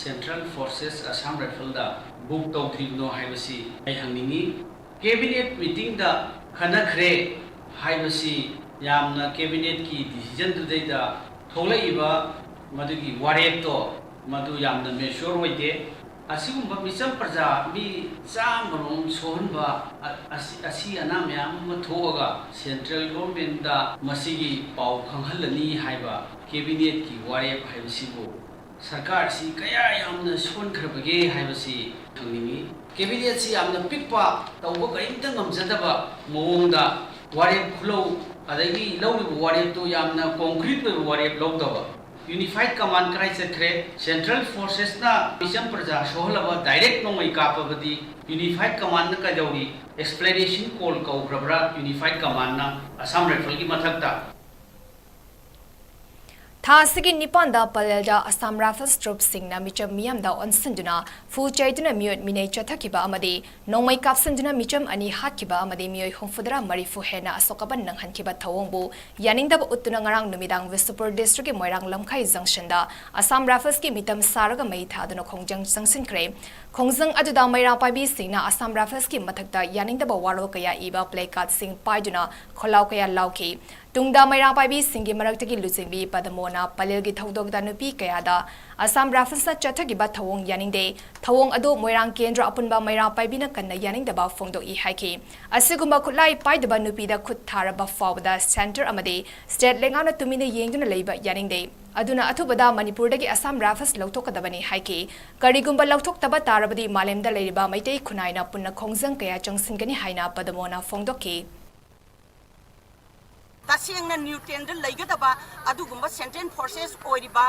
Central Forces Assam Riflesꯇ book ꯇꯧꯗ꯭ꯔꯤꯕꯅꯣ ꯍꯥꯏꯕꯁꯤ ꯑꯩ ꯍꯪꯅꯤꯡꯏ꯫ Cabinet meetingꯗ ꯈꯟꯅꯈ꯭ꯔꯦ ꯍꯥꯏꯕꯁꯤ ꯌꯥꯝꯅ cabinetꯀꯤ decisionꯗꯨꯗꯩꯗ ꯊꯣꯛꯂꯛꯏꯕ ꯃꯗꯨꯒꯤ ꯋꯥꯔꯦꯞꯇꯣ ꯃꯗꯨ ꯌꯥꯝꯅ mature ꯑꯣꯏꯗꯦ꯫ ꯑꯁꯤꯒꯨꯝꯕ ꯃꯤꯆꯝ ꯄ꯭ꯔꯖꯥ ꯃꯤ ꯆꯥꯝꯃꯔꯣꯝ ꯁꯣꯛꯍꯟꯕ ꯑ-, ꯑꯁꯤ, ꯑꯁꯤ ꯑꯅꯥ ꯃꯌꯥꯝ ꯑꯃ ꯊꯣꯛꯑꯒ central governmentꯇ ꯃꯁꯤꯒꯤ ꯄꯥꯎ ꯈꯪꯍꯜꯂꯅꯤ ꯍꯥꯏꯕ cabinetꯀꯤ ꯋꯥꯔꯦꯞ ꯍꯥꯏꯕꯁꯤꯕꯨ ꯁꯔꯀꯥꯔꯁꯤ ꯀꯌꯥ ꯌꯥꯝꯅ ꯁꯣꯟꯈ꯭ꯔꯕꯒꯦ ꯍꯥꯏꯕꯁꯤ ꯈꯪꯅꯤꯡꯏ꯫ Cabinetꯁꯤ ꯌꯥꯝꯅ ꯄꯤꯛꯄ, ꯇꯧꯕ ꯀꯔꯤꯝꯇ ꯉꯝꯖꯗꯕ ꯃꯑꯣꯡꯗ ꯋꯥꯔꯦꯞ ꯈꯨꯂꯧ, ꯑꯗꯒꯤ ꯂꯧꯔꯤꯕ ꯋꯥꯔꯦꯞꯇꯨ ꯌꯥꯝꯅ concrete ꯑꯣꯏꯕ ꯋꯥꯔꯦꯞ ꯂꯧꯗꯕ꯫ Unified Command ꯀꯗꯥꯏ ꯆꯠꯈ꯭ꯔꯦ? Central Forcesꯅ ꯃꯤꯆꯝ ꯄ꯭ꯔꯖꯥ ꯁꯣꯛꯍꯜꯂꯕ direct ꯅꯣꯡꯃꯩ ꯀꯥꯞꯄꯕꯗꯤ Unified Commandꯅ ꯀꯩꯗꯧꯔꯤ? Explanation call ꯀꯧꯈ꯭ꯔꯕ꯭ꯔꯥ Unified Commandꯅ Assam Riflesꯀꯤ ꯃꯊꯛꯇ? ꯊꯥ ꯑꯁꯤꯒꯤ ꯅꯤꯄꯥꯟꯗ ꯄꯂꯦꯜꯗ Assam Rifles troops ꯁꯤꯡꯅ ꯃꯤꯆꯝ ꯃꯤꯌꯥꯝꯗ ꯑꯣꯟꯁꯤꯟꯗꯨꯅ ꯐꯨ ꯆꯩꯗꯨꯅ ꯃꯤꯑꯣꯠ ꯃꯤꯅꯩ ꯆꯠꯊꯈꯤꯕ ꯑꯃꯗꯤ ꯅꯣꯡꯃꯩ ꯀꯥꯞꯁꯤꯟꯗꯨꯅ ꯃꯤꯆꯝ ꯑꯅꯤ ꯍꯥꯠꯈꯤꯕ ꯑꯃꯗꯤ ꯃꯤꯑꯣꯏ ꯍꯨꯝꯐꯨꯇꯔꯥ ꯃꯔꯤꯐꯨ ꯍꯦꯟꯅ ꯑꯁꯣꯛ ꯑꯄꯟ ꯅꯪꯍꯟꯈꯤꯕ ꯊꯧꯑꯣꯡꯕꯨ ꯌꯥꯅꯤꯡꯗꯕ ꯎꯠꯇꯨꯅ ꯉꯔꯥꯡ ꯅꯨꯃꯤꯗꯥꯡ ꯕꯤꯁꯅꯨꯄꯨꯔ district ꯀꯤ ꯃꯣꯏꯔꯥꯡ ꯂꯝꯈꯥꯏ junction ꯗ Assam Rifles ꯀꯤ ꯃꯤꯇꯝ ꯁꯥꯔꯒ ꯃꯩ ꯊꯥꯗꯨꯅ ꯈꯣꯡꯖꯪ ꯆꯪꯁꯤꯟꯈ꯭ꯔꯦ꯫ ꯈꯣꯡꯖꯪ ꯑꯗꯨꯗ ꯃꯩꯔꯥ ꯄꯥꯏꯕꯤꯁꯤꯡꯅ Assam Rifles ꯀꯤ ꯃꯊꯛꯇ ꯌꯥꯅꯤꯡꯗꯕ ꯋꯥꯔꯣꯜ ꯀꯌꯥ ꯏꯕ placard ꯁꯤꯡ ꯄꯥꯏꯗꯨꯅ ꯈꯣꯜꯂꯥꯎ ꯀꯌꯥ ꯂꯥꯎꯈꯤ꯫ ꯇꯨꯡꯗ ꯃꯩꯔꯥ ꯄꯥꯏꯕꯤꯁꯤꯡꯒꯤ ꯃꯔꯛꯇꯒꯤ ꯂꯨꯆꯤꯡꯕꯤ ꯄꯗꯃꯣꯅ ꯄꯂꯦꯜꯒꯤ ꯊꯧꯗꯣꯛꯇ ꯅꯨꯄꯤ ꯀꯌꯥꯗ Assam Rifles ꯅ ꯆꯠꯊꯈꯤꯕ ꯊꯧꯑꯣꯡ ꯌꯥꯅꯤꯡꯗꯦ, ꯊꯧꯑꯣꯡ ꯑꯗꯨ ꯃꯣꯏꯔꯥꯡ ꯀꯦꯟꯗ꯭ꯔ ꯑꯄꯨꯟꯕ ꯃꯩꯔꯥ ꯄꯥꯏꯕꯤꯅ ꯀꯟꯅ ꯌꯥꯅꯤꯡꯗꯕ ꯐꯣꯡꯗꯣꯛꯏ ꯍꯥꯏꯈꯤ꯫ ꯑꯁꯤꯒꯨꯝꯕ ꯈꯨꯠꯂꯥꯏ ꯄꯥꯏꯗꯕ ꯅꯨꯄꯤꯗ ꯈꯨꯠ ꯊꯥꯔꯕ ꯐꯥꯎꯕꯗ centre ꯑꯃꯗꯤ state ꯂꯩꯉꯥꯛꯅ ꯇꯨꯃꯤꯟꯅ ꯌꯦꯡꯗꯨꯅ ꯂꯩꯕ ꯌꯥꯅꯤꯡꯗꯦ꯫ ꯑꯗꯨꯅ ꯑꯊꯨꯕꯗ ꯃꯅꯤꯄꯨꯔꯗꯒꯤ Assam Rifles ꯂꯧꯊꯣꯛꯀꯗꯕꯅꯤ ꯍꯥꯏꯈꯤ꯫ ꯀꯔꯤꯒꯨꯝꯕ ꯂꯧꯊꯣꯛꯇꯕ ꯇꯥꯔꯕꯗꯤ ꯃꯥꯂꯦꯝꯗ ꯂꯩꯔꯤꯕ ꯃꯩꯇꯩ ꯈꯨꯟꯅꯥꯏꯅ ꯄꯨꯟꯅ ꯈꯣꯡꯖꯪ ꯀꯌꯥ ꯆꯪꯁꯤꯟꯒꯅꯤ ꯍꯥꯏꯅ ꯄꯗꯃꯣꯅ ꯐꯣꯡꯗꯣꯛꯈꯤ꯫ ꯇꯁꯦꯡꯅ neutral ꯗ ꯂꯩꯒꯗꯕ ꯑꯗꯨꯒꯨꯝꯕ central forces ꯑꯣꯏꯔꯤꯕ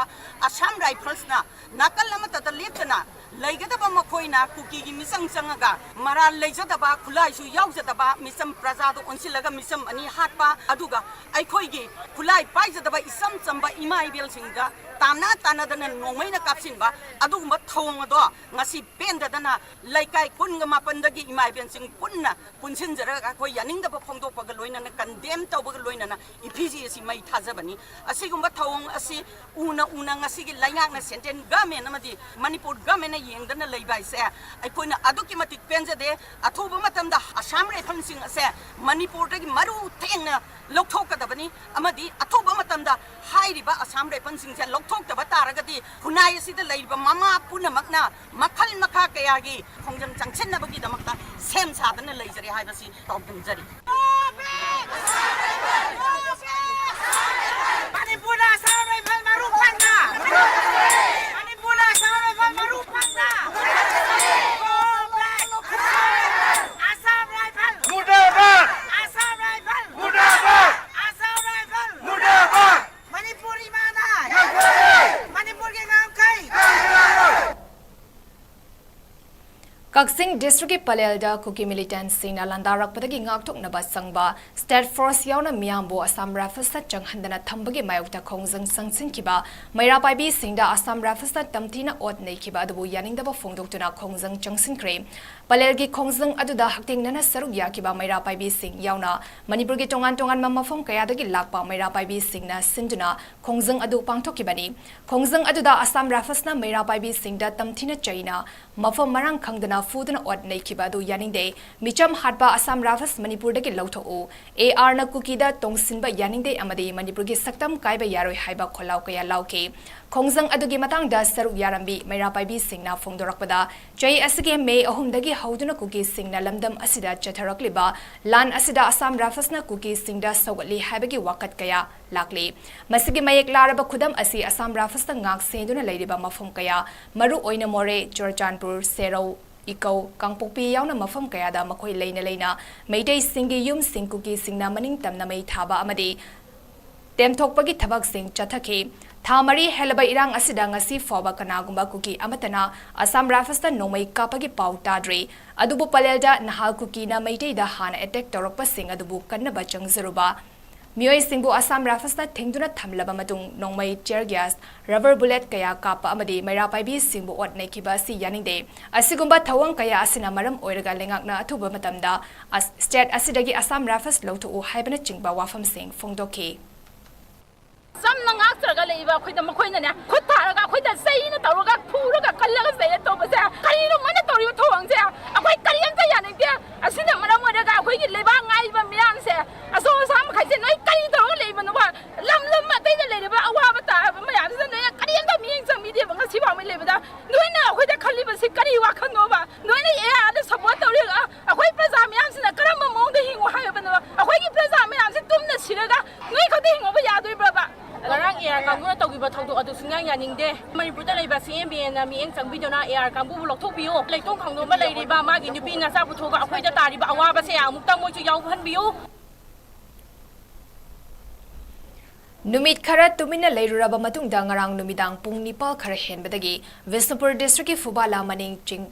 Assam Rifles ꯅ ꯅꯥꯀꯜ ꯑꯃꯠꯇꯗ ꯂꯦꯞꯇꯅ ꯂꯩꯒꯗꯕ, ꯃꯈꯣꯏꯅ ꯀꯨꯀꯤꯒꯤ ꯃꯤꯆꯪ ꯆꯪꯉꯒ ꯃꯔꯥꯜ ꯂꯩꯖꯗꯕ, ꯈꯨꯠꯂꯥꯏꯁꯨ ꯌꯥꯎꯖꯗꯕ ꯃꯤꯆꯝ ꯄ꯭ꯔꯖꯥꯗ ꯑꯣꯟꯁꯤꯜꯂꯒ ꯃꯤꯆꯝ ꯑꯅꯤ ꯍꯥꯠꯄ, ꯑꯗꯨꯒ ꯑꯩꯈꯣꯏꯒꯤ ꯈꯨꯠꯂꯥꯏ ꯄꯥꯏꯖꯗꯕ ꯏꯆꯝ ꯆꯝꯕ ꯏꯃꯥ ꯏꯕꯦꯜꯁꯤꯡꯗ ꯇꯥꯟꯅ ꯇꯥꯟꯅꯗꯅ ꯅꯣꯡꯃꯩꯅ ꯀꯥꯞꯁꯤꯟꯕ, ꯑꯗꯨꯒꯨꯝꯕ ꯊꯧꯑꯣꯡ ꯑꯗꯣ ꯉꯁꯤ ꯄꯦꯟꯗꯗꯅ ꯂꯩꯀꯥꯏ ꯀꯨꯟꯒ ꯃꯥꯄꯟꯗꯒꯤ ꯏꯃꯥ ꯏꯕꯦꯜꯁꯤꯡ ꯄꯨꯟꯅ ꯄꯨꯟꯁꯤꯟꯖꯔꯒ ꯑꯩꯈꯣꯏ ꯌꯥꯅꯤꯡꯗꯕ ꯐꯣꯡꯗꯣꯛꯄꯒ ꯂꯣꯏꯅꯅ, condemn ꯇꯧꯕꯒ ꯂꯣꯏꯅꯅ effigy ꯑꯁꯤ ꯃꯩ ꯊꯥꯖꯕꯅꯤ꯫ ꯑꯁꯤꯒꯨꯝꯕ ꯊꯧꯑꯣꯡ ꯑꯁꯤ ꯎꯅ ꯎꯅ ꯉꯁꯤꯒꯤ ꯂꯩꯉꯥꯛꯅ, central government ꯑꯃꯗꯤ ꯃꯅꯤꯄꯨꯔ government ꯅ ꯌꯦꯡꯗꯅ ꯂꯩꯕ ꯍꯥꯏꯁꯦ ꯑꯩꯈꯣꯏꯅ ꯑꯗꯨꯛꯀꯤ ꯃꯇꯤꯛ ꯄꯦꯟꯖꯗꯦ꯫ ꯑꯊꯨꯕ ꯃꯇꯝꯗ Assam Rifles ꯁꯤꯡ ꯑꯁꯦ ꯃꯅꯤꯄꯨꯔꯗꯒꯤ ꯃꯔꯨ ꯊꯦꯡꯅ ꯂꯧꯊꯣꯛꯀꯗꯕꯅꯤ, ꯑꯃꯗꯤ ꯑꯊꯨꯕ ꯃꯇꯝꯗ ꯍꯥꯏꯔꯤꯕ Assam Rifles ꯁꯤꯡꯁꯦ ꯂꯧꯊꯣꯛꯇꯕ ꯇꯥꯔꯒꯗꯤ ꯈꯨꯟꯅꯥꯏ ꯑꯁꯤꯗ ꯂꯩꯔꯤꯕ ꯃꯃꯥ ꯄꯨꯝꯅꯃꯛꯅ ꯃꯈꯜ ꯃꯈꯥ ꯀꯌꯥꯒꯤ ꯈꯣꯡꯖꯪ ꯆꯪꯁꯤꯟꯅꯕꯒꯤꯗꯃꯛꯇ ꯁꯦꯝ ꯁꯥꯗꯨꯅ ꯂꯩꯖꯔꯦ ꯍꯥꯏꯕꯁꯤ ꯄꯥꯎꯗꯝꯖꯔꯤ꯫ ꯃꯅꯤꯄꯨꯔꯗ Assam Rifles ꯃꯔꯨ ꯐꯪꯅ! ꯃꯅꯤꯄꯨꯔꯗ Assam Rifles ꯃꯔꯨ ꯐꯪꯅ! Go back! Assam Rifles! Murdabad! Assam Rifles! Murdabad! Assam Rifles! Murdabad! Manipur ꯏꯃꯥꯅ! ꯌꯥꯏꯐꯔꯦ! ꯃꯅꯤꯄꯨꯔꯒꯤ ꯉꯝꯈꯩ! ꯌꯥꯏꯐꯔꯦ! ꯀꯛꯆꯤꯡ ꯗꯤꯁꯇ꯭ꯔꯤꯛꯀꯤ ꯄꯂꯦꯜꯗ ꯀꯨꯀꯤ ꯃꯤꯂꯤꯇꯦꯟꯠꯁꯤꯡꯅ ꯂꯥꯟꯗꯥꯔꯛꯄꯗꯒꯤ ꯉꯥꯛꯊꯣꯛꯅꯕ ꯆꯪꯕ ꯁ꯭ꯇꯦꯠ ꯐꯣꯔꯁ ꯌꯥꯎꯅ ꯃꯤꯌꯥꯝꯕꯨ ꯑꯁꯥꯝ ꯔꯥꯏꯐꯜꯁꯇ ꯆꯪꯍꯟꯗꯅ ꯊꯝꯕꯒꯤ ꯃꯥꯌꯣꯛꯇ ꯈꯣꯡꯖꯪ ꯆꯪꯁꯤꯟꯈꯤꯕ ꯃꯩꯔꯥ ꯄꯥꯏꯕꯤꯁꯤꯡꯗ ꯑꯁꯥꯝ ꯔꯥꯏꯐꯜꯁꯅ ꯇꯝꯊꯤꯅ ꯑꯣꯠ ꯅꯩꯈꯤꯕ ꯑꯗꯨꯕꯨ ꯌꯥꯅꯤꯡꯗꯕ ꯐꯣꯡꯗꯣꯛꯇꯨꯅ ꯈꯣꯡꯖꯪ ꯆꯪꯁꯤꯟꯈ꯭ꯔꯦ꯫ ꯄꯂꯦꯜꯒꯤ ꯈꯣꯡꯖꯪ ꯑꯗꯨꯗ ꯍꯛꯊꯦꯡꯅꯅ ꯁꯔꯨꯛ ꯌꯥꯈꯤꯕ ꯃꯩꯔꯥ ꯄꯥꯏꯕꯤꯁꯤꯡ ꯌꯥꯎꯅ ꯃꯅꯤꯄꯨꯔꯒꯤ ꯇꯣꯉꯥꯟ ꯇꯣꯉꯥꯟꯕ ꯃꯐꯝ ꯀꯌꯥꯗꯒꯤ ꯂꯥꯛꯄ ꯃꯩꯔꯥ ꯄꯥꯏꯕꯤꯁꯤꯡꯅ ꯁꯤꯟꯗꯨꯅ ꯈꯣꯡꯖꯪ ꯑꯗꯨ ꯄꯥꯡꯊꯣꯛꯈꯤꯕꯅꯤ꯫ ꯈꯣꯡꯖꯪ ꯑꯗꯨꯗ ꯑꯁꯥꯝ ꯔꯥꯏꯐꯜꯁꯅ ꯃꯩꯔꯥ ꯄꯥꯏꯕꯤꯁꯤꯡꯗ ꯇꯝꯊꯤꯅ ꯆꯩꯅ ꯃꯐꯝ ꯃꯔꯥꯡ ꯈꯪꯗꯅ ꯐꯨꯗꯨꯅ ꯑꯣꯠ ꯅꯩꯈꯤꯕ ꯑꯗꯨ ꯌꯥꯅꯤꯡꯗꯦ꯫ ꯃꯤꯆꯝ ꯍꯥꯠꯄ ꯑꯁꯥꯝ ꯔꯥꯏꯐꯜꯁ ꯃꯅꯤꯄꯨꯔꯗꯒꯤ ꯂꯧꯊꯣꯛꯎ꯫ ꯑꯦ ꯑꯥꯔꯅ ꯀꯨꯀꯤꯗ ꯇꯣꯡꯁꯤꯟꯕ ꯌꯥꯅꯤꯡꯗꯦ ꯑꯃꯗꯤ ꯃꯅꯤꯄꯨꯔꯒꯤ ꯁꯛꯇꯝ ꯀꯥꯏꯕ ꯌꯥꯔꯣꯏ ꯍꯥꯏꯕ ꯈꯣꯜꯂꯥꯎ ꯀꯌꯥ ꯂꯥꯎꯈꯤ꯫ ꯈꯣꯡꯖꯪ ꯑꯗꯨꯒꯤ ꯃꯇꯥꯡꯗ ꯁꯔꯨꯛ ꯌꯥꯔꯝꯕꯤ ꯃꯩꯔꯥ ꯄꯥꯏꯕꯤꯁꯤꯡꯅ ꯐꯣꯡꯗꯣꯔꯛꯄꯗ, ꯆꯍꯤ ꯑꯁꯤꯒꯤ ꯃꯦ ꯑꯍꯨꯝꯗꯒꯤ ꯍꯧꯗꯨꯅ ꯀꯨꯀꯤꯁꯤꯡꯅ ꯂꯝꯗꯝ ꯑꯁꯤꯗ ꯆꯠꯊꯔꯛꯂꯤꯕ ꯂꯥꯟ ꯑꯁꯤꯗ ꯑꯁꯥꯝ ꯔꯥꯏꯐꯜꯁꯅ ꯀꯨꯀꯤꯁꯤꯡꯗ ꯁꯧꯒꯠꯂꯤ ꯍꯥꯏꯕꯒꯤ ꯋꯥꯀꯠ ꯀꯌꯥ ꯂꯥꯛꯂꯤ꯫ ꯃꯁꯤꯒꯤ ꯃꯌꯦꯛ ꯂꯥꯔꯕ ꯈꯨꯗꯝ ꯑꯁꯤ ꯑꯁꯥꯝ ꯔꯥꯏꯐꯜꯁꯇ ꯉꯥꯛ ꯁꯦꯟꯗꯨꯅ ꯂꯩꯔꯤꯕ ꯃꯐꯝ ꯀꯌꯥ, ꯃꯔꯨ ꯑꯣꯏꯅ ꯃꯣꯔꯦ, ꯆꯨꯔꯆꯥꯟꯄꯨꯔ, ꯁꯦꯔꯧ, ꯏꯀꯧ, ꯀꯥꯡꯄꯣꯛꯄꯤ ꯌꯥꯎꯅ ꯃꯐꯝ ꯀꯌꯥꯗ ꯃꯈꯣꯏ ꯂꯩꯅ ꯂꯩꯅ ꯃꯩꯇꯩꯁꯤꯡꯒꯤ ꯌꯨꯝꯁꯤꯡ ꯀꯨꯀꯤꯁꯤꯡꯅ ꯃꯅꯤꯡ ꯇꯝꯅ ꯃꯩ ꯊꯥꯕ ꯑꯃꯗꯤ ꯇꯦꯝꯊꯣꯛꯄꯒꯤ ꯊꯕꯛꯁꯤꯡ ꯆꯠꯊꯈꯤ꯫ ꯊꯥ ꯃꯔꯤ ꯍꯦꯜꯂꯕ ꯏꯔꯥꯡ ꯑꯁꯤꯗ ꯉꯁꯤ ꯐꯥꯎꯕ ꯀꯅꯥꯒꯨꯝꯕ ꯀꯨꯀꯤ ꯑꯃꯠꯇꯅ ꯑꯁꯥꯝ ꯔꯥꯏꯐꯜꯁꯇ ꯅꯣꯡꯃꯩ ꯀꯥꯞꯄꯒꯤ ꯄꯥꯎ ꯇꯥꯗ꯭ꯔꯤ꯫ ꯑꯗꯨꯕꯨ ꯄꯂꯦꯜꯗ ꯅꯍꯥꯜ ꯀꯨꯀꯤꯅ ꯃꯩꯇꯩꯗ ꯍꯥꯟꯅ ꯑꯦꯇꯦꯛ ꯇꯧꯔꯛꯄꯁꯤꯡ ꯑꯗꯨꯕꯨ ꯀꯟꯅꯕ ꯆꯪꯖꯔꯨꯕ ꯃꯤꯑꯣꯏꯁꯤꯡꯕꯨ ꯑꯁꯥꯝ ꯔꯥꯏꯐꯜꯁꯅ ꯊꯤꯡꯗꯨꯅ ꯊꯝꯂꯕ ꯃꯇꯨꯡ ꯅꯣꯡꯃꯩ, tear gas, rubber bullet ꯀꯌꯥ ꯀꯥꯞꯄ ꯑꯃꯗꯤ ꯃꯩꯔꯥ ꯄꯥꯏꯕꯤꯁꯤꯡꯕꯨ ꯑꯣꯠ ꯅꯩꯈꯤꯕ ꯑꯁꯤ ꯌꯥꯅꯤꯡꯗꯦ꯫ ꯑꯁꯤꯒꯨꯝꯕ ꯊꯧꯑꯣꯡ ꯀꯌꯥ ꯑꯁꯤꯅ ꯃꯔꯝ ꯑꯣꯏꯔꯒ ꯂꯩꯉꯥꯛꯅ ꯑꯊꯨꯕ ꯃꯇꯝꯗ ꯑꯁ-, state ꯑꯁꯤꯗꯒꯤ ꯑꯁꯥꯝ ꯔꯥꯏꯐꯜꯁ ꯂꯧꯊꯣꯛꯎ ꯍꯥꯏꯕꯅꯆꯤꯡꯕ ꯋꯥꯐꯝꯁꯤꯡ ꯐꯣꯡꯗꯣꯛꯈꯤ꯫ ꯆꯝꯅ ꯉꯥꯛꯆꯔꯒ ꯂꯩꯕ ꯑꯩꯈꯣꯏꯗ ꯃꯈꯣꯏꯅꯅꯦ, ꯈꯨꯠ ꯊꯥꯔꯒ ꯑꯩꯈꯣꯏꯗ ꯆꯩꯅ ꯇꯧꯔꯒ ꯐꯨꯔꯒ ꯀꯜꯂꯒ ꯆꯩꯅ ꯇꯧꯕꯁꯦ ꯀꯔꯤꯅꯣ ꯃꯣꯏꯅ ꯇꯧꯔꯤꯕ ꯊꯧꯑꯣꯡꯁꯦ? ꯑꯩꯈꯣꯏ ꯀꯔꯤꯝꯇ ꯌꯥꯅꯤꯡꯗꯦ꯫ ꯑꯁꯤꯅ ꯃꯔꯝ ꯑꯣꯏꯔꯒ ꯑꯩꯈꯣꯏꯒꯤ ꯂꯩꯕꯥꯛ ꯉꯥꯛꯏꯕ ꯃꯤꯌꯥꯝꯁꯦ ꯑꯆꯧ ꯑꯁꯥꯡ ꯃꯈꯩꯁꯦ ꯅꯣꯏ ꯀꯔꯤ ꯇꯧꯔꯒ ꯂꯩꯕꯅꯣꯕ? ꯂꯝ ꯂꯝ ꯑꯇꯩꯗ ꯂꯩꯔꯤꯕ ꯑꯋꯥꯕ ꯇꯥꯔꯕ ꯃꯌꯥꯝꯁꯤꯗ ꯅꯣꯏꯅ ꯀꯔꯤꯝꯇ ꯃꯤꯠꯌꯦꯡ ꯆꯪꯕꯤꯗꯦꯕ꯫ ꯉꯁꯤ ꯐꯥꯎꯕ ꯂꯩꯕꯗ ꯅꯣꯏꯅ ꯑꯩꯈꯣꯏꯗ ꯈꯜꯂꯤꯕꯁꯤ ꯀꯔꯤ ꯋꯥꯈꯜꯅꯣꯕ? ꯅꯣꯏꯅ ꯑꯦ ꯑꯥꯔꯗ support ꯇꯧꯔꯤꯒ ꯑꯩꯈꯣꯏ ꯄ꯭ꯔꯖꯥ ꯃꯌꯥꯝꯁꯤꯅ ꯀꯔꯝꯕ ꯃꯑꯣꯡꯗ ꯍꯤꯡꯉꯣ ꯍꯥꯏꯕꯅꯣ? ꯑꯩꯈꯣꯏꯒꯤ ꯄ꯭ꯔꯖꯥ ꯃꯌꯥꯝꯁꯤ ꯇꯨꯝꯅ ꯁꯤꯔꯒ ꯅꯣꯏ ꯈꯛꯇ ꯍꯤꯡꯉꯧꯕ ꯌꯥꯗꯣꯔꯤꯕ꯭ꯔꯕ? ꯉꯔꯥꯡ ꯑꯦ ꯑꯥꯔ ꯀꯥꯡꯕꯨꯅ ꯇꯧꯈꯤꯕ ꯊꯧꯗꯣꯛ ꯑꯗꯨ ꯁꯨꯡꯌꯥ ꯌꯥꯅꯤꯡꯗꯦ꯫ ꯃꯅꯤꯄꯨꯔꯗ ꯂꯩꯕ ꯁꯤ ꯑꯦꯝ ꯕꯤ ꯑꯦꯟꯅ ꯃꯤꯠꯌꯦꯡ ꯆꯪꯕꯤꯗꯨꯅ ꯑꯦ ꯑꯥꯔ ꯀꯥꯡꯕꯨꯕꯨ ꯂꯧꯊꯣꯛꯄꯤꯌꯨ꯫ ꯂꯩꯇꯣꯡ ꯈꯥꯡꯗꯣꯛ ꯑꯃ ꯂꯩꯔꯤꯕ ꯃꯥꯒꯤ ꯅꯨꯄꯤ ꯅꯆꯥ ꯄꯨꯊꯣꯛꯑꯒ ꯑꯩꯈꯣꯏꯗ ꯇꯥꯔꯤꯕ ꯑꯋꯥꯕꯁꯦ ꯑꯃꯨꯛꯇꯪ ꯃꯣꯏꯁꯨ ꯌꯥꯎꯍꯟꯕꯤꯌꯨ꯫ ꯅꯨꯃꯤꯠ ꯈꯔ ꯇꯨꯃꯤꯟꯅ ꯂꯩꯔꯨꯔꯕ ꯃꯇꯨꯡꯗ ꯉꯔꯥꯡ ꯅꯨꯃꯤꯗꯥꯡ ꯄꯨꯡ ꯅꯤꯄꯥꯜ ꯈꯔ ꯍꯦꯟꯕꯗꯒꯤ ꯕꯤꯁꯅꯨꯄꯨꯔ ꯗꯤꯁꯇ꯭ꯔꯤꯛꯀꯤ ꯐꯨꯕꯥꯂꯥ ꯃꯅꯤꯡ ꯆꯤꯡ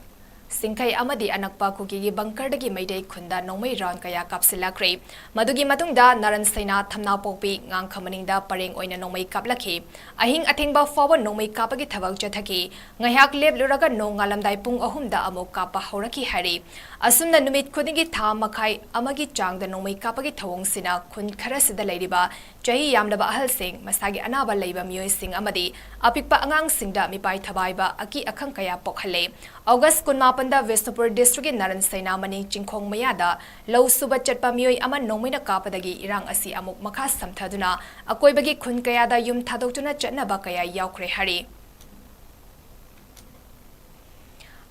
ꯁꯤꯡꯈꯩ ꯑꯃꯗꯤ ꯑꯅꯛꯄ ꯀꯨꯀꯤꯒꯤ ꯕꯪꯀꯔꯗꯒꯤ ꯃꯩꯇꯩ ꯈꯨꯟꯗ ꯅꯣꯡꯃꯩ ꯔꯥꯎꯟ ꯀꯌꯥ ꯀꯥꯞꯁꯤꯜꯂꯛꯈ꯭ꯔꯦ꯫ ꯃꯗꯨꯒꯤ ꯃꯇꯨꯡꯗ ꯅꯥꯔꯟ ꯁꯩꯅꯥ ꯊꯝꯅꯥꯄꯣꯛꯄꯤ ꯉꯥꯡꯈ ꯃꯅꯤꯡꯗ ꯄꯔꯦꯡ ꯑꯣꯏꯅ ꯅꯣꯡꯃꯩ ꯀꯥꯞꯂꯛꯈꯤ꯫ ꯑꯍꯤꯡ ꯑꯊꯦꯡꯕ ꯐꯥꯎꯕ ꯅꯣꯡꯃꯩ ꯀꯥꯞꯄꯒꯤ ꯊꯕꯛ ꯆꯠꯊꯈꯤ꯫ ꯉꯥꯏꯍꯥꯛ ꯂꯦꯞꯂꯨꯔꯒ ꯅꯣꯡ ꯉꯥꯜꯂꯝꯗꯥꯏ ꯄꯨꯡ ꯑꯍꯨꯝꯗ ꯑꯃꯨꯛ ꯀꯥꯞꯄ ꯍꯧꯔꯛꯈꯤ ꯍꯥꯏꯔꯤ꯫ ꯑꯁꯨꯝꯅ ꯅꯨꯃꯤꯠ ꯈꯨꯗꯤꯡꯒꯤ ꯊꯥ ꯃꯈꯥꯏ ꯑꯃꯒꯤ ꯆꯥꯡꯗ ꯅꯣꯡꯃꯩ ꯀꯥꯞꯄꯒꯤ ꯊꯧꯑꯣꯡꯁꯤꯅ ꯈꯨꯟ ꯈꯔꯁꯤꯗ ꯂꯩꯔꯤꯕ ꯆꯍꯤ ꯌꯥꯝꯂꯕ ꯑꯍꯜꯁꯤꯡ, ꯃꯁꯥꯒꯤ ꯑꯅꯥꯕ ꯂꯩꯕ ꯃꯤꯑꯣꯏꯁꯤꯡ ꯑꯃꯗꯤ ꯑꯄꯤꯛꯄ ꯑꯉꯥꯡꯁꯤꯡꯗ ꯃꯤꯄꯥꯏ ꯊꯕꯥꯏꯕ ꯑꯀꯤ ꯑꯈꯪ ꯀꯌꯥ ꯄꯣꯛꯍꯜꯂꯦ꯫ ꯑꯣꯒꯁ ꯀꯨꯟꯃꯥꯄꯟꯗ ꯕꯤꯁꯅꯨꯄꯨꯔ ꯗꯤꯁꯇ꯭ꯔꯤꯛꯀꯤ ꯅꯥꯔꯟ ꯁꯩꯅꯥ ꯃꯅꯤꯡ ꯆꯤꯡꯈꯣꯡ ꯃꯌꯥꯗ ꯂꯧ ꯁꯨꯕ ꯆꯠꯄ ꯃꯤꯑꯣꯏ ꯑꯃ ꯅꯣꯡꯃꯩꯅ ꯀꯥꯞꯄꯗꯒꯤ ꯏꯔꯥꯡ ꯑꯁꯤ ꯑꯃꯨꯛ ꯃꯈꯥ ꯁꯝꯊꯗꯨꯅ ꯑꯀꯣꯏꯕꯒꯤ ꯈꯨꯟ ꯀꯌꯥꯗ ꯌꯨꯝ ꯊꯥꯗꯣꯛꯇꯨꯅ ꯆꯠꯅꯕ ꯀꯌꯥ ꯌꯥꯎꯈ꯭ꯔꯦ ꯍꯥꯏꯔꯤ꯫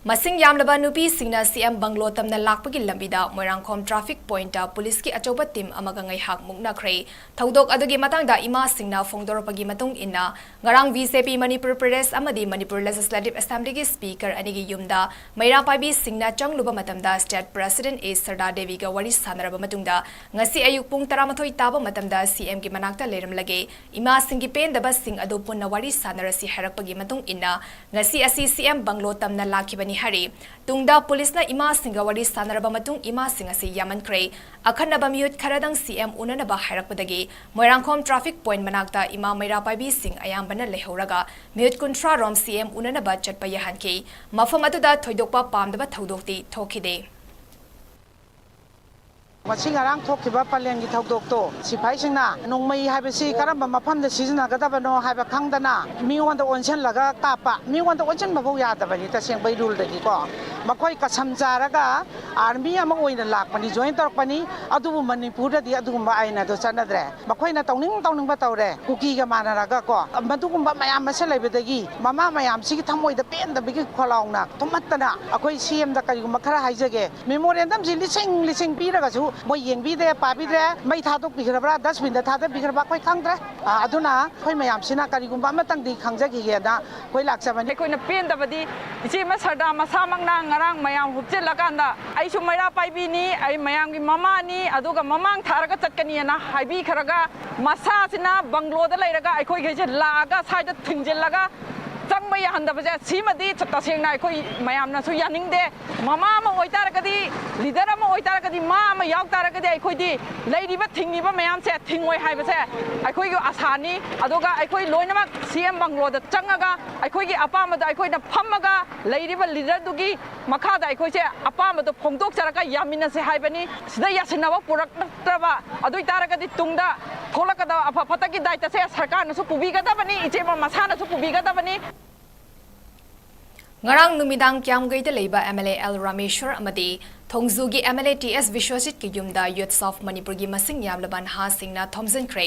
ꯃꯁꯤꯡ ꯌꯥꯝꯂꯕ ꯅꯨꯄꯤꯁꯤꯡꯅ ꯁꯤ ꯑꯦꯝ ꯕꯪꯒ꯭ꯂꯣ ꯇꯝꯅ ꯂꯥꯛꯄꯒꯤ ꯂꯝꯕꯤꯗ ꯃꯣꯏꯔꯥꯡꯈꯣꯝ ꯇ꯭ꯔꯥꯐꯤꯛ ꯄꯣꯏꯟꯠꯇ ꯄꯨꯂꯤꯁꯀꯤ ꯑꯆꯧꯕ ꯇꯤꯝ ꯑꯃꯒ ꯉꯩꯍꯥꯛ ꯃꯨꯛꯅꯈ꯭ꯔꯦ꯫ ꯊꯧꯗꯣꯛ ꯑꯗꯨꯒꯤ ꯃꯇꯥꯡꯗ ꯏꯃꯥꯁꯤꯡꯅ ꯐꯣꯡꯗꯣꯔꯛꯄꯒꯤ ꯃꯇꯨꯡ ꯏꯟꯅ, ꯉꯔꯥꯡ ꯕꯤ ꯖꯦ ꯄꯤ ꯃꯅꯤꯄꯨꯔ ꯄ꯭ꯔꯗꯦꯁ ꯑꯃꯗꯤ ꯃꯅꯤꯄꯨꯔ ꯂꯦꯖꯤꯁꯂꯦꯇꯤꯚ ꯑꯦꯁꯦꯝꯕ꯭ꯂꯤꯒꯤ ꯁ꯭ꯄꯤꯀꯔ ꯑꯅꯤꯒꯤ ꯌꯨꯝꯗ ꯃꯩꯔꯥ ꯄꯥꯏꯕꯤꯁꯤꯡꯅ ꯆꯪꯂꯨꯕ ꯃꯇꯝꯗ ꯁ꯭ꯇꯦꯠ ꯄ꯭ꯔꯦꯁꯤꯗꯦꯟꯠ ꯑꯦ ꯁꯔꯗꯥ ꯗꯦꯕꯤꯒ ꯋꯥꯔꯤ ꯁꯥꯟꯅꯔꯕ ꯃꯇꯨꯡꯗ ꯉꯁꯤ ꯑꯌꯨꯛ ꯄꯨꯡ ꯇꯔꯥꯃꯥꯊꯣꯏ ꯇꯥꯕ ꯃꯇꯝꯗ ꯁꯤ ꯑꯦꯝꯒꯤ ꯃꯅꯥꯛꯇ ꯂꯩꯔꯝꯂꯒꯦ꯫ ꯏꯃꯥꯁꯤꯡꯒꯤ ꯄꯦꯟꯗꯕꯁꯤꯡ ꯑꯗꯨ ꯄꯨꯟꯅ ꯋꯥꯔꯤ ꯁꯥꯟꯅꯔꯁꯤ ꯍꯥꯏꯔꯛꯄꯒꯤ ꯃꯇꯨꯡ ꯏꯟꯅ ꯉꯁꯤ ꯑꯁꯤ ꯁꯤ ꯑꯦꯝ ꯕꯪꯒ꯭ꯂꯣ ꯇꯝꯅ ꯂꯥꯛꯈꯤꯕꯅꯤ ꯍꯥꯏꯔꯤ꯫ ꯇꯨꯡꯗ ꯄꯨꯂꯤꯁꯅ ꯏꯃꯥꯁꯤꯡꯒ ꯋꯥꯔꯤ ꯁꯥꯟꯅꯔꯕ ꯃꯇꯨꯡ ꯏꯃꯥꯁꯤꯡ ꯑꯁꯤ ꯌꯥꯝꯃꯟꯈ꯭ꯔꯦ꯫ ꯑꯈꯟꯅꯕ ꯃꯤꯑꯣꯏ ꯈꯔꯗꯪ ꯁꯤ ꯑꯦꯝ ꯎꯅꯅꯕ ꯍꯥꯏꯔꯛꯄꯗꯒꯤ ꯃꯣꯏꯔꯥꯡꯈꯣꯝ ꯇ꯭ꯔꯥꯐꯤꯛ ꯄꯣꯏꯟꯠ ꯃꯅꯥꯛꯇ ꯏꯃꯥ ꯃꯩꯔꯥ ꯄꯥꯏꯕꯤꯁꯤꯡ ꯑꯌꯥꯝꯕꯅ ꯂꯩꯍꯧꯔꯒ ꯃꯤꯑꯣꯏ ꯀꯨꯟꯊ꯭ꯔꯥ ꯔꯣꯝ ꯁꯤ ꯑꯦꯝ ꯎꯅꯅꯕ ꯆꯠꯄ ꯌꯥꯍꯟꯈꯤ꯫ ꯃꯐꯝ ꯑꯗꯨꯗ ꯊꯣꯏꯗꯣꯛꯄ ꯄꯥꯝꯗꯕ ꯊꯧꯗꯣꯛꯇꯤ ꯊꯣꯛꯈꯤꯗꯦ꯫ ꯉꯁꯤ ꯉꯔꯥꯡ ꯊꯣꯛꯈꯤꯕ ꯄꯂꯦꯟꯒꯤ ꯊꯧꯗꯣꯛꯇꯣ ꯁꯤꯐꯥꯏꯁꯤꯡꯅ ꯅꯣꯡꯃꯩ ꯍꯥꯏꯕꯁꯤ ꯀꯔꯝꯕ ꯃꯐꯝꯗ ꯁꯤꯖꯤꯟꯅꯒꯗꯕꯅꯣ ꯍꯥꯏꯕ ꯈꯪꯗꯅ ꯃꯤꯉꯣꯟꯗ ꯑꯣꯟꯁꯤꯜꯂꯒ ꯀꯥꯞꯄ, ꯃꯤꯉꯣꯟꯗ ꯑꯣꯟꯁꯤꯟꯕꯐꯥꯎ ꯌꯥꯗꯕꯅꯤ ꯇꯁꯦꯡꯕꯩ ꯔꯨꯜꯗꯗꯤꯀꯣ꯫ ꯃꯈꯣꯏ ꯀꯁꯝ ꯆꯥꯔꯒ ꯑꯥꯔꯃꯤ ꯑꯃ ꯑꯣꯏꯅ ꯂꯥꯛꯄꯅꯤ, ꯖꯣꯏꯟ ꯇꯧꯔꯛꯄꯅꯤ꯫ ꯑꯗꯨꯕꯨ ꯃꯅꯤꯄꯨꯔꯗꯗꯤ ꯑꯗꯨꯒꯨꯝꯕ ꯑꯥꯏꯟ ꯑꯗꯨ ꯆꯠꯅꯗ꯭ꯔꯦ꯫ ꯃꯈꯣꯏꯅ ꯇꯧꯅꯤꯡ ꯇꯧꯅꯤꯡꯕ ꯇꯧꯔꯦ꯫ ꯀꯨꯀꯤꯒ ꯃꯥꯟꯅꯔꯒ ꯀꯣ, ꯃꯗꯨꯒꯨꯝꯕ ꯃꯌꯥꯝ ꯑꯃꯁꯨ ꯂꯩꯕꯗꯒꯤ ꯃꯃꯥ ꯃꯌꯥꯝꯁꯤꯒꯤ ꯊꯃꯣꯏꯗ ꯄꯦꯟꯗꯕꯒꯤ ꯈꯣꯜꯂꯥꯎꯅ ꯊꯨꯝꯍꯠꯇꯅ ꯑꯩꯈꯣꯏ ꯁꯤ ꯑꯦꯝꯗ ꯀꯔꯤꯒꯨꯝꯕ ꯈꯔ ꯍꯥꯏꯖꯒꯦ꯫ ꯃꯦꯃꯣꯔꯦꯟꯗꯝꯁꯤ ꯂꯤꯁꯤꯡ ꯂꯤꯁꯤꯡ ꯄꯤꯔꯒꯁꯨ ꯃꯣꯏ ꯌꯦꯡꯕꯤꯗ꯭ꯔꯦ, ꯄꯥꯕꯤꯗ꯭ꯔꯦ, ꯃꯩ ꯊꯥꯗꯣꯛꯄꯤꯈ꯭ꯔꯕ꯭ꯔꯥ, ꯗꯁꯕꯤꯟꯗ ꯊꯥꯗꯕꯤꯈ꯭ꯔꯕ꯭ꯔꯥ ꯑꯩꯈꯣꯏ ꯈꯪꯗ꯭ꯔꯦ꯫ ꯑ, ꯑꯗꯨꯅ ꯑꯩꯈꯣꯏ ꯃꯌꯥꯝꯁꯤꯅ ꯀꯔꯤꯒꯨꯝꯕ ꯑꯃꯇꯪꯗꯤ ꯈꯪꯖꯈꯤꯒꯦꯅ ꯑꯩꯈꯣꯏ ꯂꯥꯛꯆꯕꯅꯤ꯫ ꯑꯩꯈꯣꯏꯅ ꯄꯦꯟꯗꯕꯗꯤ ꯏꯆꯦ ꯃꯁꯔꯗꯥ ꯃꯁꯥꯃꯛꯅ ꯉꯔꯥꯡ ꯃꯌꯥꯝ ꯍꯨꯞꯆꯤꯜꯂꯀꯥꯟꯗ ꯑꯩꯁꯨ ꯃꯩꯔꯥ ꯄꯥꯏꯕꯤꯅꯤ, ꯑꯩ ꯃꯌꯥꯝꯒꯤ ꯃꯃꯥꯅꯤ, ꯑꯗꯨꯒ ꯃꯃꯥꯡ ꯊꯥꯔꯒ ꯆꯠꯀꯅꯤꯅ ꯍꯥꯏꯕꯤꯈ꯭ꯔꯒ ꯃꯁꯥꯁꯤꯅ ꯕꯪꯒ꯭ꯂꯣꯗ ꯂꯩꯔꯒ ꯑꯩꯈꯣꯏꯈꯩꯁꯦ ꯂꯥꯛꯑꯒ ꯁ꯭ꯋꯥꯏꯗ ꯊꯤꯡꯖꯤꯜꯂꯒ ꯆꯪꯕ ꯌꯥꯍꯟꯗꯕꯁꯦ, ꯁꯤꯃꯗꯤ ꯇꯁꯦꯡꯅ ꯑꯩꯈꯣꯏ ꯃꯌꯥꯝꯅꯁꯨ ꯌꯥꯅꯤꯡꯗꯦ꯫ ꯃꯃꯥ ꯑꯃ ꯑꯣꯏꯇꯥꯔꯒꯗꯤ, ꯂꯤꯗꯔ ꯑꯃ ꯑꯣꯏꯇꯥꯔꯒꯗꯤ, ꯃꯥ ꯑꯃ ꯌꯥꯎ ꯇꯥꯔꯒꯗꯤ, ꯑꯩꯈꯣꯏꯗꯤ ꯂꯩꯔꯤꯕ ꯊꯤꯡꯉꯤꯕ ꯃꯌꯥꯝꯁꯦ ꯊꯤꯡꯉꯣꯏ ꯍꯥꯏꯕꯁꯦ ꯑꯩꯈꯣꯏꯒꯤ ꯑꯁꯥꯅꯤ꯫ ꯑꯗꯨꯒ ꯑꯩꯈꯣꯏ ꯂꯣꯏꯅꯃꯛ ꯁꯤ ꯑꯦꯝ ꯕꯪꯒ꯭ꯂꯣꯗ ꯆꯪꯉꯒ ꯑꯩꯈꯣꯏꯒꯤ ꯑꯄꯥꯝꯕꯗꯣ ꯑꯩꯈꯣꯏꯅ ꯐꯝꯃꯒ ꯂꯩꯔꯤꯕ ꯂꯤꯗꯔꯗꯨꯒꯤ ꯃꯈꯥꯗ ꯑꯩꯈꯣꯏꯁꯦ ꯑꯄꯥꯝꯕꯗꯣ ꯐꯣꯡꯗꯣꯛꯆꯔꯒ ꯌꯥꯃꯤꯟꯅꯁꯦ ꯍꯥꯏꯕꯅꯤ꯫ ꯁꯤꯗ ꯌꯥꯁꯤꯟꯅꯕ ꯄꯨꯔꯛꯇ꯭ꯔꯕ ꯑꯗꯨ ꯑꯣꯏꯇꯥꯔꯒꯗꯤ ꯇꯨꯡꯗ ꯊꯣꯛꯂꯛꯀꯗꯕ ꯑꯐ ꯐꯠꯇꯒꯤ ꯗꯥꯏꯇꯁꯦ ꯁꯔꯀꯥꯔꯅꯁꯨ ꯄꯨꯕꯤꯒꯗꯕꯅꯤ, ꯏꯆꯦꯃ ꯃꯁꯥꯅꯁꯨ ꯄꯨꯕꯤꯒꯗꯕꯅꯤ꯫ ꯉꯔꯥꯡ ꯅꯨꯃꯤꯗꯥꯡ ꯀ꯭ꯌꯥꯝꯒꯩꯗ ꯂꯩꯕ ꯑꯦꯝ ꯑꯦꯜ ꯑꯦ ꯑꯦꯜ ꯔꯥꯃꯦꯁ꯭ꯋꯔ ꯑꯃꯗꯤ ꯊꯣꯡꯖꯨꯒꯤ M L A T S ꯕꯤꯁ꯭ꯋꯖꯤꯠꯀꯤ ꯌꯨꯝꯗ Youths of ꯃꯅꯤꯄꯨꯔꯒꯤ ꯃꯁꯤꯡ ꯌꯥꯝꯂꯕ ꯅꯍꯥꯁꯤꯡꯅ ꯊꯣꯝꯖꯤꯟꯈ꯭ꯔꯦ꯫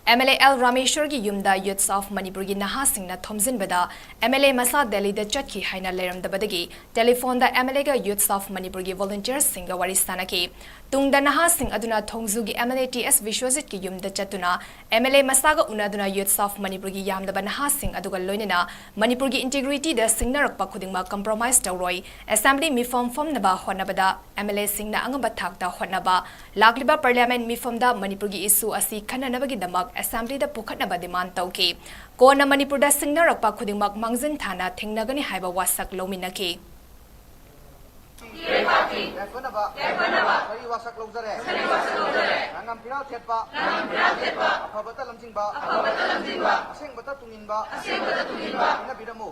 ꯑꯦꯝ ꯑꯦꯜ ꯑꯦ ꯑꯦꯜ ꯔꯥꯃꯦꯁ꯭ꯋꯔꯒꯤ ꯌꯨꯝꯗ Youths of ꯃꯅꯤꯄꯨꯔꯒꯤ ꯅꯍꯥꯁꯤꯡꯅ ꯊꯣꯝꯖꯤꯟꯕꯗ ꯑꯦꯝ ꯑꯦꯜ ꯑꯦ ꯃꯁꯥ ꯗꯦꯜꯂꯤꯗ ꯆꯠꯈꯤ ꯍꯥꯏꯅ ꯂꯩꯔꯝꯗꯕꯗꯒꯤ ꯇꯦꯂꯤꯐꯣꯟꯗ ꯑꯦꯝ ꯑꯦꯜ ꯑꯦꯒ Youths of ꯃꯅꯤꯄꯨꯔꯒꯤ ꯚꯣꯂꯨꯟꯇꯤꯌꯔꯁꯤꯡꯒ ꯋꯥꯔꯤ ꯁꯥꯅꯈꯤ꯫ ꯇꯨꯡꯗ ꯅꯍꯥꯁꯤꯡ ꯑꯗꯨꯅ ꯊꯣꯡꯖꯨꯒꯤ M L A T S ꯕꯤꯁ꯭ꯋꯖꯤꯠꯀꯤ ꯌꯨꯝꯗ ꯆꯠꯇꯨꯅ ꯑꯦꯝ ꯑꯦꯜ ꯑꯦ ꯃꯁꯥꯒ ꯎꯅꯗꯨꯅ Youths of ꯃꯅꯤꯄꯨꯔꯒꯤ ꯌꯥꯝꯂꯕ ꯅꯍꯥꯁꯤꯡ ꯑꯗꯨꯒ ꯂꯣꯏꯅꯅ ꯃꯅꯤꯄꯨꯔꯒꯤ ꯏꯟꯇꯤꯒ꯭ꯔꯤꯇꯤꯗ ꯁꯤꯡꯅꯔꯛꯄ ꯈꯨꯗꯤꯡꯃꯛ ꯀꯝꯄ꯭ꯔꯣꯃꯥꯏꯖ ꯇꯧꯔꯣꯏ, ꯑꯦꯁꯦꯝꯕ꯭ꯂꯤ ꯃꯤꯐꯝ ꯐꯝꯅꯕ ꯍꯣꯠꯅꯕꯗ ꯑꯦꯝ ꯑꯦꯜ ꯑꯦꯁꯤꯡꯅ ꯑꯉꯝꯕ ꯊꯥꯛꯇ ꯍꯣꯠꯅꯕ, ꯂꯥꯛꯂꯤꯕ ꯄꯥꯔꯂꯤꯌꯥꯃꯦꯟꯠ ꯃꯤꯐꯝꯗ ꯃꯅꯤꯄꯨꯔꯒꯤ ꯏꯁꯨ ꯑꯁꯤ ꯈꯟꯅꯅꯕꯒꯤꯗꯃꯛ ꯑꯦꯁꯦꯝꯕ꯭ꯂꯤꯗ ꯄꯨꯈꯠꯅꯕ ꯗꯤꯃꯥꯟ ꯇꯧꯈꯤ꯫ ꯀꯣꯟꯅ ꯃꯅꯤꯄꯨꯔꯗ ꯁꯤꯡꯅꯔꯛꯄ ꯈꯨꯗꯤꯡꯃꯛ ꯃꯥꯡꯖꯤꯟ ꯊꯥꯅ ꯊꯦꯡꯅꯒꯅꯤ ꯍꯥꯏꯕ ꯋꯥꯁꯛ ꯂꯧꯃꯤꯟꯅꯈꯤ꯫ ꯌꯥꯏꯐꯅꯕ ꯋꯥꯔꯤ ꯋꯥꯁꯛ ꯂꯧꯖꯔꯦ꯫ ꯉꯥꯉꯝ ꯐꯤꯔꯥꯜ ꯊꯦꯠꯄ ꯑꯐꯕꯇ ꯂꯝꯖꯤꯡꯕ, ꯑꯁꯦꯡꯕꯇ ꯇꯨꯡꯏꯟꯕ ꯄꯤꯅꯕꯤꯔꯝꯃꯨ꯫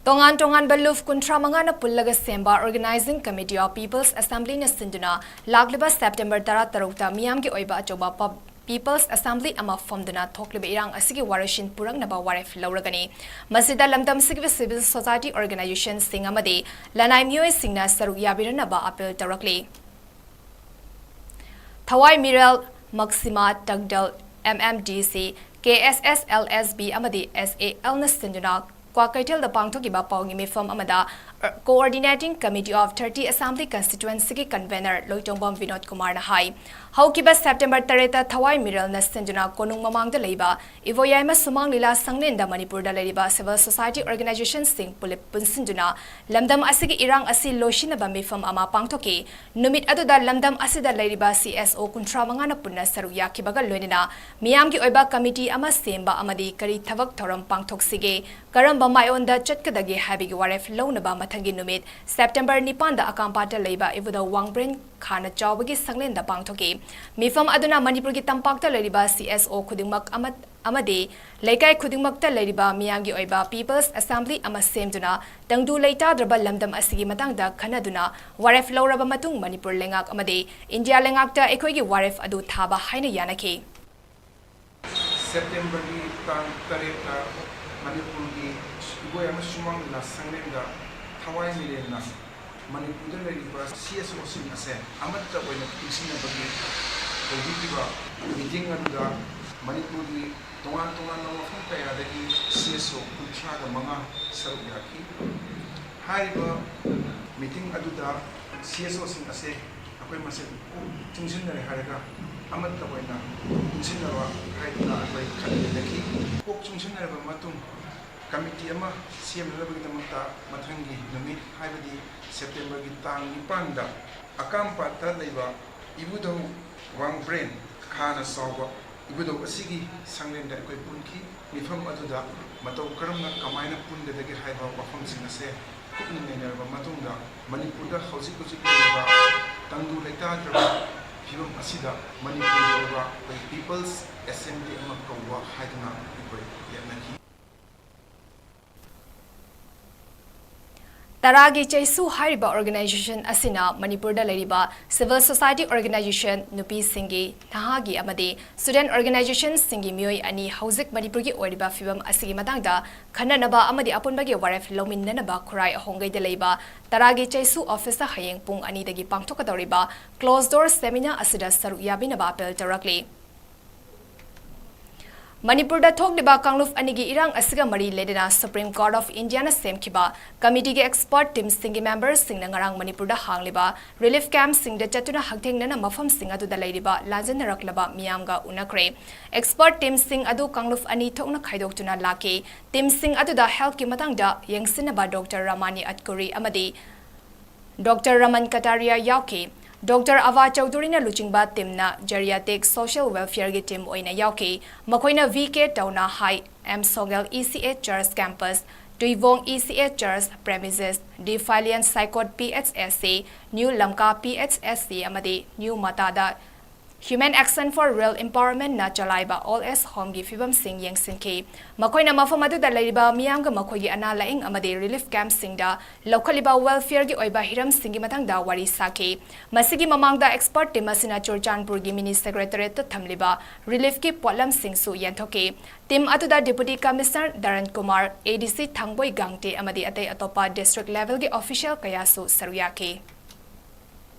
ꯇꯣꯉꯥꯟ ꯇꯣꯉꯥꯟꯕ ꯂꯨꯞ ꯀꯨꯟꯊ꯭ꯔꯥ ꯃꯉꯥꯅ ꯄꯨꯜꯂꯒ ꯁꯦꯝꯕ Organising Committee of People's Assemblyꯅ ꯁꯤꯟꯗꯨꯅ ꯂꯥꯛꯂꯤꯕ ꯁꯦꯞꯇꯦꯝꯕꯔ ꯇꯔꯥꯇꯔꯨꯛꯇ ꯃꯤꯌꯥꯝꯒꯤ ꯑꯣꯏꯕ ꯑꯆꯧꯕ ꯄꯕ-, People's Assembly ꯑꯃ ꯐꯝꯗꯨꯅ ꯊꯣꯛꯂꯤꯕ ꯏꯔꯥꯡ ꯑꯁꯤꯒꯤ ꯋꯥꯔꯣꯏꯁꯤꯟ ꯄꯨꯔꯛꯅꯕ ꯋꯥꯔꯦꯞ ꯂꯧꯔꯒꯅꯤ꯫ ꯃꯁꯤꯗ ꯂꯝꯗꯝꯁꯤꯒꯤ civil society organisationꯁꯤꯡ ꯑꯃꯗꯤ ꯂꯅꯥꯏ ꯃꯤꯑꯣꯏꯁꯤꯡꯅ ꯁꯔꯨꯛ ꯌꯥꯕꯤꯔꯅꯕ ꯑꯥꯄꯤꯜ ꯇꯧꯔꯛꯂꯤ꯫ ꯊꯋꯥꯏ ꯃꯤꯔꯦꯜ ꯃꯛꯁꯤꯃꯥ ꯇꯛꯗꯜ, ꯑꯦꯝ ꯑꯦꯝ ꯗꯤ ꯁꯤ, ꯀꯦ ꯑꯦꯁ ꯑꯦꯁ ꯑꯦꯜ ꯑꯦꯁ ꯕꯤ ꯑꯃꯗꯤ ꯑꯦꯁ ꯑꯦ ꯑꯦꯜꯅ ꯁꯤꯟꯗꯨꯅ ꯀ꯭ꯋꯥꯀꯩꯊꯦꯜꯗ ꯄꯥꯡꯊꯣꯛꯈꯤꯕ ꯄꯥꯎꯒꯤ ꯃꯤꯐꯝ ꯑꯃꯗ Coordinating Committee of thirty Assembly Constituency ꯒꯤ Convener ꯂꯣꯏꯇꯣꯡꯕꯝ ꯕꯤꯅꯣꯗ ꯀꯨꯃꯥꯔꯅ ꯍꯥꯏ꯫ ꯍꯧꯈꯤꯕ September ꯇꯔꯦꯠꯇ ꯊꯋꯥꯏ ꯃꯤꯔꯦꯜꯅ ꯁꯤꯟꯗꯨꯅ ꯀꯣꯅꯨꯡ ꯃꯃꯥꯡꯗ ꯂꯩꯕ ꯏꯕꯣꯌꯥꯏꯃ ꯁꯨꯃꯥꯡ ꯂꯤꯂꯥ ꯁꯪꯂꯦꯟꯗ ꯃꯅꯤꯄꯨꯔꯗ ꯂꯩꯔꯤꯕ civil society organization ꯁꯤꯡ ꯄꯨꯂꯞ ꯄꯨꯟꯁꯤꯟꯗꯨꯅ ꯂꯝꯗꯝ ꯑꯁꯤꯒꯤ ꯏꯔꯥꯡ ꯑꯁꯤ ꯂꯣꯏꯁꯤꯟꯅꯕ ꯃꯤꯐꯝ ꯑꯃ ꯄꯥꯡꯊꯣꯛꯈꯤ꯫ ꯅꯨꯃꯤꯠ ꯑꯗꯨꯗ ꯂꯝꯗꯝ ꯑꯁꯤꯗ ꯂꯩꯔꯤꯕ C S O ꯀꯨꯟꯊ꯭ꯔꯥ ꯃꯉꯥꯅ ꯄꯨꯟꯅ ꯁꯔꯨꯛ ꯌꯥꯈꯤꯕꯒ ꯂꯣꯏꯅꯅ ꯃꯤꯌꯥꯝꯒꯤ ꯑꯣꯏꯕ committee ꯑꯃ ꯁꯦꯝꯕ ꯑꯃꯗꯤ ꯀꯔꯤ ꯊꯕꯛ ꯊꯧꯔꯝ ꯄꯥꯡꯊꯣꯛꯁꯤꯒꯦ, ꯀꯔꯝꯕ ꯃꯥꯏꯑꯣꯟꯗ ꯆꯠꯀꯗꯒꯦ ꯍꯥꯏꯕꯒꯤ ꯋꯥꯔꯦꯞ ꯂꯧꯅꯕ ꯃꯊꯪꯒꯤ ꯅꯨꯃꯤꯠ September ꯅꯤꯄꯥꯟꯗ ꯑꯀꯥꯝꯄꯥꯠꯇ ꯂꯩꯕ ꯏꯕꯨꯙꯧ ꯋꯥꯡꯕ꯭ꯔꯦꯟ ꯈꯥꯅ ꯆꯥꯎꯕꯒꯤ ꯁꯪꯂꯦꯟꯗ ꯄꯥꯡꯊꯣꯛꯈꯤ꯫ ꯃꯤꯐꯝ ꯑꯗꯨꯅ ꯃꯅꯤꯄꯨꯔꯒꯤ ꯇꯝꯄꯥꯛꯇ ꯂꯩꯔꯤꯕ C S O ꯈꯨꯗꯤꯡꯃꯛ ꯑꯃ-, ꯑꯃꯗꯤ ꯂꯩꯀꯥꯏ ꯈꯨꯗꯤꯡꯃꯛꯇ ꯂꯩꯔꯤꯕ ꯃꯤꯌꯥꯝꯒꯤ ꯑꯣꯏꯕ People's Assembly ꯑꯃ ꯁꯦꯝꯗꯨꯅ ꯇꯪꯗꯨ ꯂꯩꯇꯥꯗ꯭ꯔꯕ ꯂꯝꯗꯝ ꯑꯁꯤꯒꯤ ꯃꯇꯥꯡꯗ ꯈꯟꯅꯗꯨꯅ ꯋꯥꯔꯦꯞ ꯂꯧꯔꯕ ꯃꯇꯨꯡ ꯃꯅꯤꯄꯨꯔ ꯂꯩꯉꯥꯛ ꯑꯃꯗꯤ ꯏꯟꯗꯤꯌꯥ ꯂꯩꯉꯥꯛꯇ ꯑꯩꯈꯣꯏꯒꯤ ꯋꯥꯔꯦꯞ ꯑꯗꯨ ꯊꯥꯕ ꯍꯥꯏꯅ ꯌꯥꯅꯈꯤ꯫ Septemberꯒꯤ ꯇꯥꯡ ꯇꯔꯦꯠꯇ ꯃꯅꯤꯄꯨꯔꯒꯤ ꯏꯕꯣꯌꯥꯏꯃ ꯁꯨꯃꯥꯡ ꯂꯤꯂꯥ ꯁꯪꯂꯦꯟꯗ ꯊꯋꯥꯏ ꯃꯤꯔꯦꯜꯅ ꯃꯅꯤꯄꯨꯔꯗ ꯂꯩꯔꯤꯕ C S O ꯁꯤꯡ ꯑꯁꯦ ꯑꯃꯠꯇ ꯑꯣꯏꯅ ꯄꯨꯟꯁꯤꯟꯅꯕꯒꯤ ꯇꯧꯕꯤꯈꯤꯕ meeting ꯑꯗꯨꯗ ꯃꯅꯤꯄꯨꯔꯒꯤ ꯇꯣꯉꯥꯟ ꯇꯣꯉꯥꯟꯕ ꯃꯐꯝ ꯀꯌꯥꯗꯒꯤ C S O ꯀꯨꯟꯊ꯭ꯔꯥꯒ ꯃꯉꯥ ꯁꯔꯨꯛ ꯌꯥꯈꯤ꯫ ꯍꯥꯏꯔꯤꯕ meeting ꯑꯗꯨꯗ C S O ꯁꯤꯡ ꯑꯁꯦ ꯑꯩꯈꯣꯏ ꯃꯁꯦꯜ ꯀꯣꯛ ꯆꯨꯡꯁꯤꯟꯅꯔꯦ ꯍꯥꯏꯔꯒ ꯑꯃꯠꯇ ꯑꯣꯏꯅ ꯄꯨꯟꯁꯤꯟꯅꯕ ꯍꯥꯏꯗꯨꯅ ꯑꯩꯈꯣꯏ ꯈꯟꯅ ꯅꯩꯅꯈꯤ꯫ ꯀꯣꯛ ꯆꯨꯡꯁꯤꯟꯅꯔꯕ ꯃꯇꯨꯡ committee ꯑꯃ ꯁꯦꯝꯅꯅꯕꯒꯤꯗꯃꯛꯇ ꯃꯊꯪꯒꯤ ꯅꯨꯃꯤꯠ, ꯍꯥꯏꯕꯗꯤ Septemberꯒꯤ ꯇꯥꯡ ꯅꯤꯄꯥꯟꯗ ꯑꯀꯥꯝꯄꯥꯠꯇ ꯂꯩꯕ ꯏꯕꯨꯙꯧ ꯋꯥꯡꯕ꯭ꯔꯦꯟ ꯈꯥꯅ ꯆꯥꯎꯕ ꯏꯕꯨꯙꯧ ꯑꯁꯤꯒꯤ ꯁꯪꯂꯦꯟꯗ ꯑꯩꯈꯣꯏ ꯄꯨꯟꯈꯤ꯫ ꯃꯤꯐꯝ ꯑꯗꯨꯗ ꯃꯇꯧ ꯀꯔꯝꯅ, ꯀꯃꯥꯏꯅ ꯄꯨꯟꯒꯗꯒꯦ ꯍꯥꯏꯕ ꯋꯥꯐꯝꯁꯤꯡ ꯑꯁꯦ ꯀꯨꯞꯅ ꯅꯩꯅꯔꯕ ꯃꯇꯨꯡꯗ, ꯃꯅꯤꯄꯨꯔꯗ ꯍꯧꯖꯤꯛ ꯍꯧꯖꯤꯛ ꯂꯩꯔꯤꯕ ꯇꯪꯗꯨ ꯂꯩꯇꯥꯗ꯭ꯔꯕ ꯐꯤꯕꯝ ꯑꯁꯤꯗ ꯃꯅꯤꯄꯨꯔꯒꯤ ꯑꯣꯏꯕ ꯑꯩꯈꯣꯏ People's Assembly ꯑꯃ ꯀꯧꯕ ꯍꯥꯏꯗꯨꯅ ꯑꯩꯈꯣꯏ ꯂꯦꯞꯅꯈꯤ꯫ ꯇꯔꯥꯒꯤ ꯆꯩꯁꯨ ꯍꯥꯏꯔꯤꯕ organization ꯑꯁꯤꯅ ꯃꯅꯤꯄꯨꯔꯗ ꯂꯩꯔꯤꯕ civil society organization, ꯅꯨꯄꯤꯁꯤꯡꯒꯤ, ꯅꯍꯥꯒꯤ ꯑꯃꯗꯤ student organizationꯁꯤꯡꯒꯤ ꯃꯤꯑꯣꯏ ꯑꯅꯤ ꯍꯧꯖꯤꯛ ꯃꯅꯤꯄꯨꯔꯒꯤ ꯑꯣꯏꯔꯤꯕ ꯐꯤꯕꯝ ꯑꯁꯤꯒꯤ ꯃꯇꯥꯡꯗ ꯈꯟꯅꯅꯕ ꯑꯃꯗꯤ ꯑꯄꯨꯟꯕꯒꯤ ꯋꯥꯔꯦꯞ ꯂꯧꯃꯤꯟꯅꯅꯕ ꯈꯨꯔꯥꯏ ꯑꯍꯣꯡꯒꯩꯗ ꯂꯩꯕ ꯇꯔꯥꯒꯤ ꯆꯩꯁꯨ officeꯇ ꯍꯌꯦꯡ ꯄꯨꯡ ꯑꯅꯤꯗꯒꯤ ꯄꯥꯡꯊꯣꯛꯀꯗꯧꯔꯤꯕ closed door seminar ꯑꯁꯤꯗ ꯁꯔꯨꯛ ꯌꯥꯕꯤꯅꯕ appeal ꯇꯧꯔꯛꯂꯤ꯫ ꯃꯅꯤꯄꯨꯔꯗ ꯊꯣꯛꯂꯤꯕ ꯀꯥꯡꯂꯨꯞ ꯑꯅꯤꯒꯤ ꯏꯔꯥꯡ ꯑꯁꯤꯒ ꯃꯔꯤ ꯂꯩꯅꯅ Supreme Court of Indiaꯅ ꯁꯦꯝꯈꯤꯕ committeeꯒꯤ expert teamꯁꯤꯡꯒꯤ memberꯁꯤꯡꯅ ꯉꯔꯥꯡ ꯃꯅꯤꯄꯨꯔꯗ ꯍꯥꯡꯂꯤꯕ relief campꯁꯤꯡꯗ ꯆꯠꯇꯨꯅ ꯍꯛꯊꯦꯡꯅꯅ ꯃꯐꯝꯁꯤꯡ ꯑꯗꯨꯗ ꯂꯩꯔꯤꯕ ꯂꯥꯟꯖꯦꯟꯅꯔꯛꯂꯕ ꯃꯤꯌꯥꯝꯒ ꯎꯅꯈ꯭ꯔꯦ꯫ Expert teamꯁꯤꯡ ꯑꯗꯨ ꯀꯥꯡꯂꯨꯞ ꯑꯅꯤ ꯊꯣꯛꯅ ꯈꯥꯏꯗꯣꯛꯇꯨꯅ ꯂꯥꯛꯈꯤ꯫ Teamꯁꯤꯡ ꯑꯗꯨꯗ healthꯀꯤ ꯃꯇꯥꯡꯗ ꯌꯦꯡꯁꯤꯟꯅꯕ Doctor ꯔꯃꯥꯅꯤ ꯑꯠꯀꯨꯔꯤ ꯑꯃꯗꯤ Doctor ꯔꯃꯟ ꯀꯇꯥꯔꯤꯌꯥ ꯌꯥꯎꯈꯤ꯫ Doctor ꯑꯚꯥ ꯆꯧꯙꯨꯔꯤꯅ ꯂꯨꯆꯤꯡꯕ teamꯅ geriatric social welfareꯒꯤ team ꯑꯣꯏꯅ ꯌꯥꯎꯈꯤ꯫ ꯃꯈꯣꯏꯅ V K Tauna High, M Sogel E C H Church Campus, Tuivong E C H Church Premises, Defiliant Saikot P H S C, New Lamka P H S C ꯑꯃꯗꯤ New Matada Human Action for Rural Empowermentꯅ ꯆꯂꯥꯏꯕ old age homeꯒꯤ ꯐꯤꯕꯝꯁꯤꯡ ꯌꯦꯡꯁꯤꯟꯈꯤ꯫ ꯃꯈꯣꯏꯅ ꯃꯐꯝ ꯑꯗꯨꯗ ꯂꯩꯔꯤꯕ ꯃꯤꯌꯥꯝꯒ ꯃꯈꯣꯏꯒꯤ ꯑꯅꯥ ꯂꯥꯌꯦꯡ ꯑꯃꯗꯤ relief campꯁꯤꯡꯗ ꯂꯧꯈꯠꯂꯤꯕ welfareꯒꯤ ꯑꯣꯏꯕ ꯍꯤꯔꯝꯁꯤꯡꯒꯤ ꯃꯇꯥꯡꯗ ꯋꯥꯔꯤ ꯁꯥꯈꯤ꯫ ꯃꯁꯤꯒꯤ ꯃꯃꯥꯡꯗ expert team ꯑꯁꯤꯅ ꯆꯨꯔꯆꯥꯟꯄꯨꯔꯒꯤ mini secretariatꯇ ꯊꯝꯂꯤꯕ reliefꯀꯤ ꯄꯣꯠꯂꯝꯁꯤꯡꯁꯨ ꯌꯦꯟꯊꯣꯛꯈꯤ꯫ Team ꯑꯗꯨꯗ Deputy Commissioner ꯙꯔꯟ Kumar, A D C ꯊꯥꯡꯕꯣꯏ ꯒꯥꯡꯇꯦ ꯑꯃꯗꯤ ꯑꯇꯩ ꯑꯇꯣꯞꯄ district levelꯒꯤ official ꯀꯌꯥꯁꯨ ꯁꯔꯨꯛ ꯌꯥꯈꯤ꯫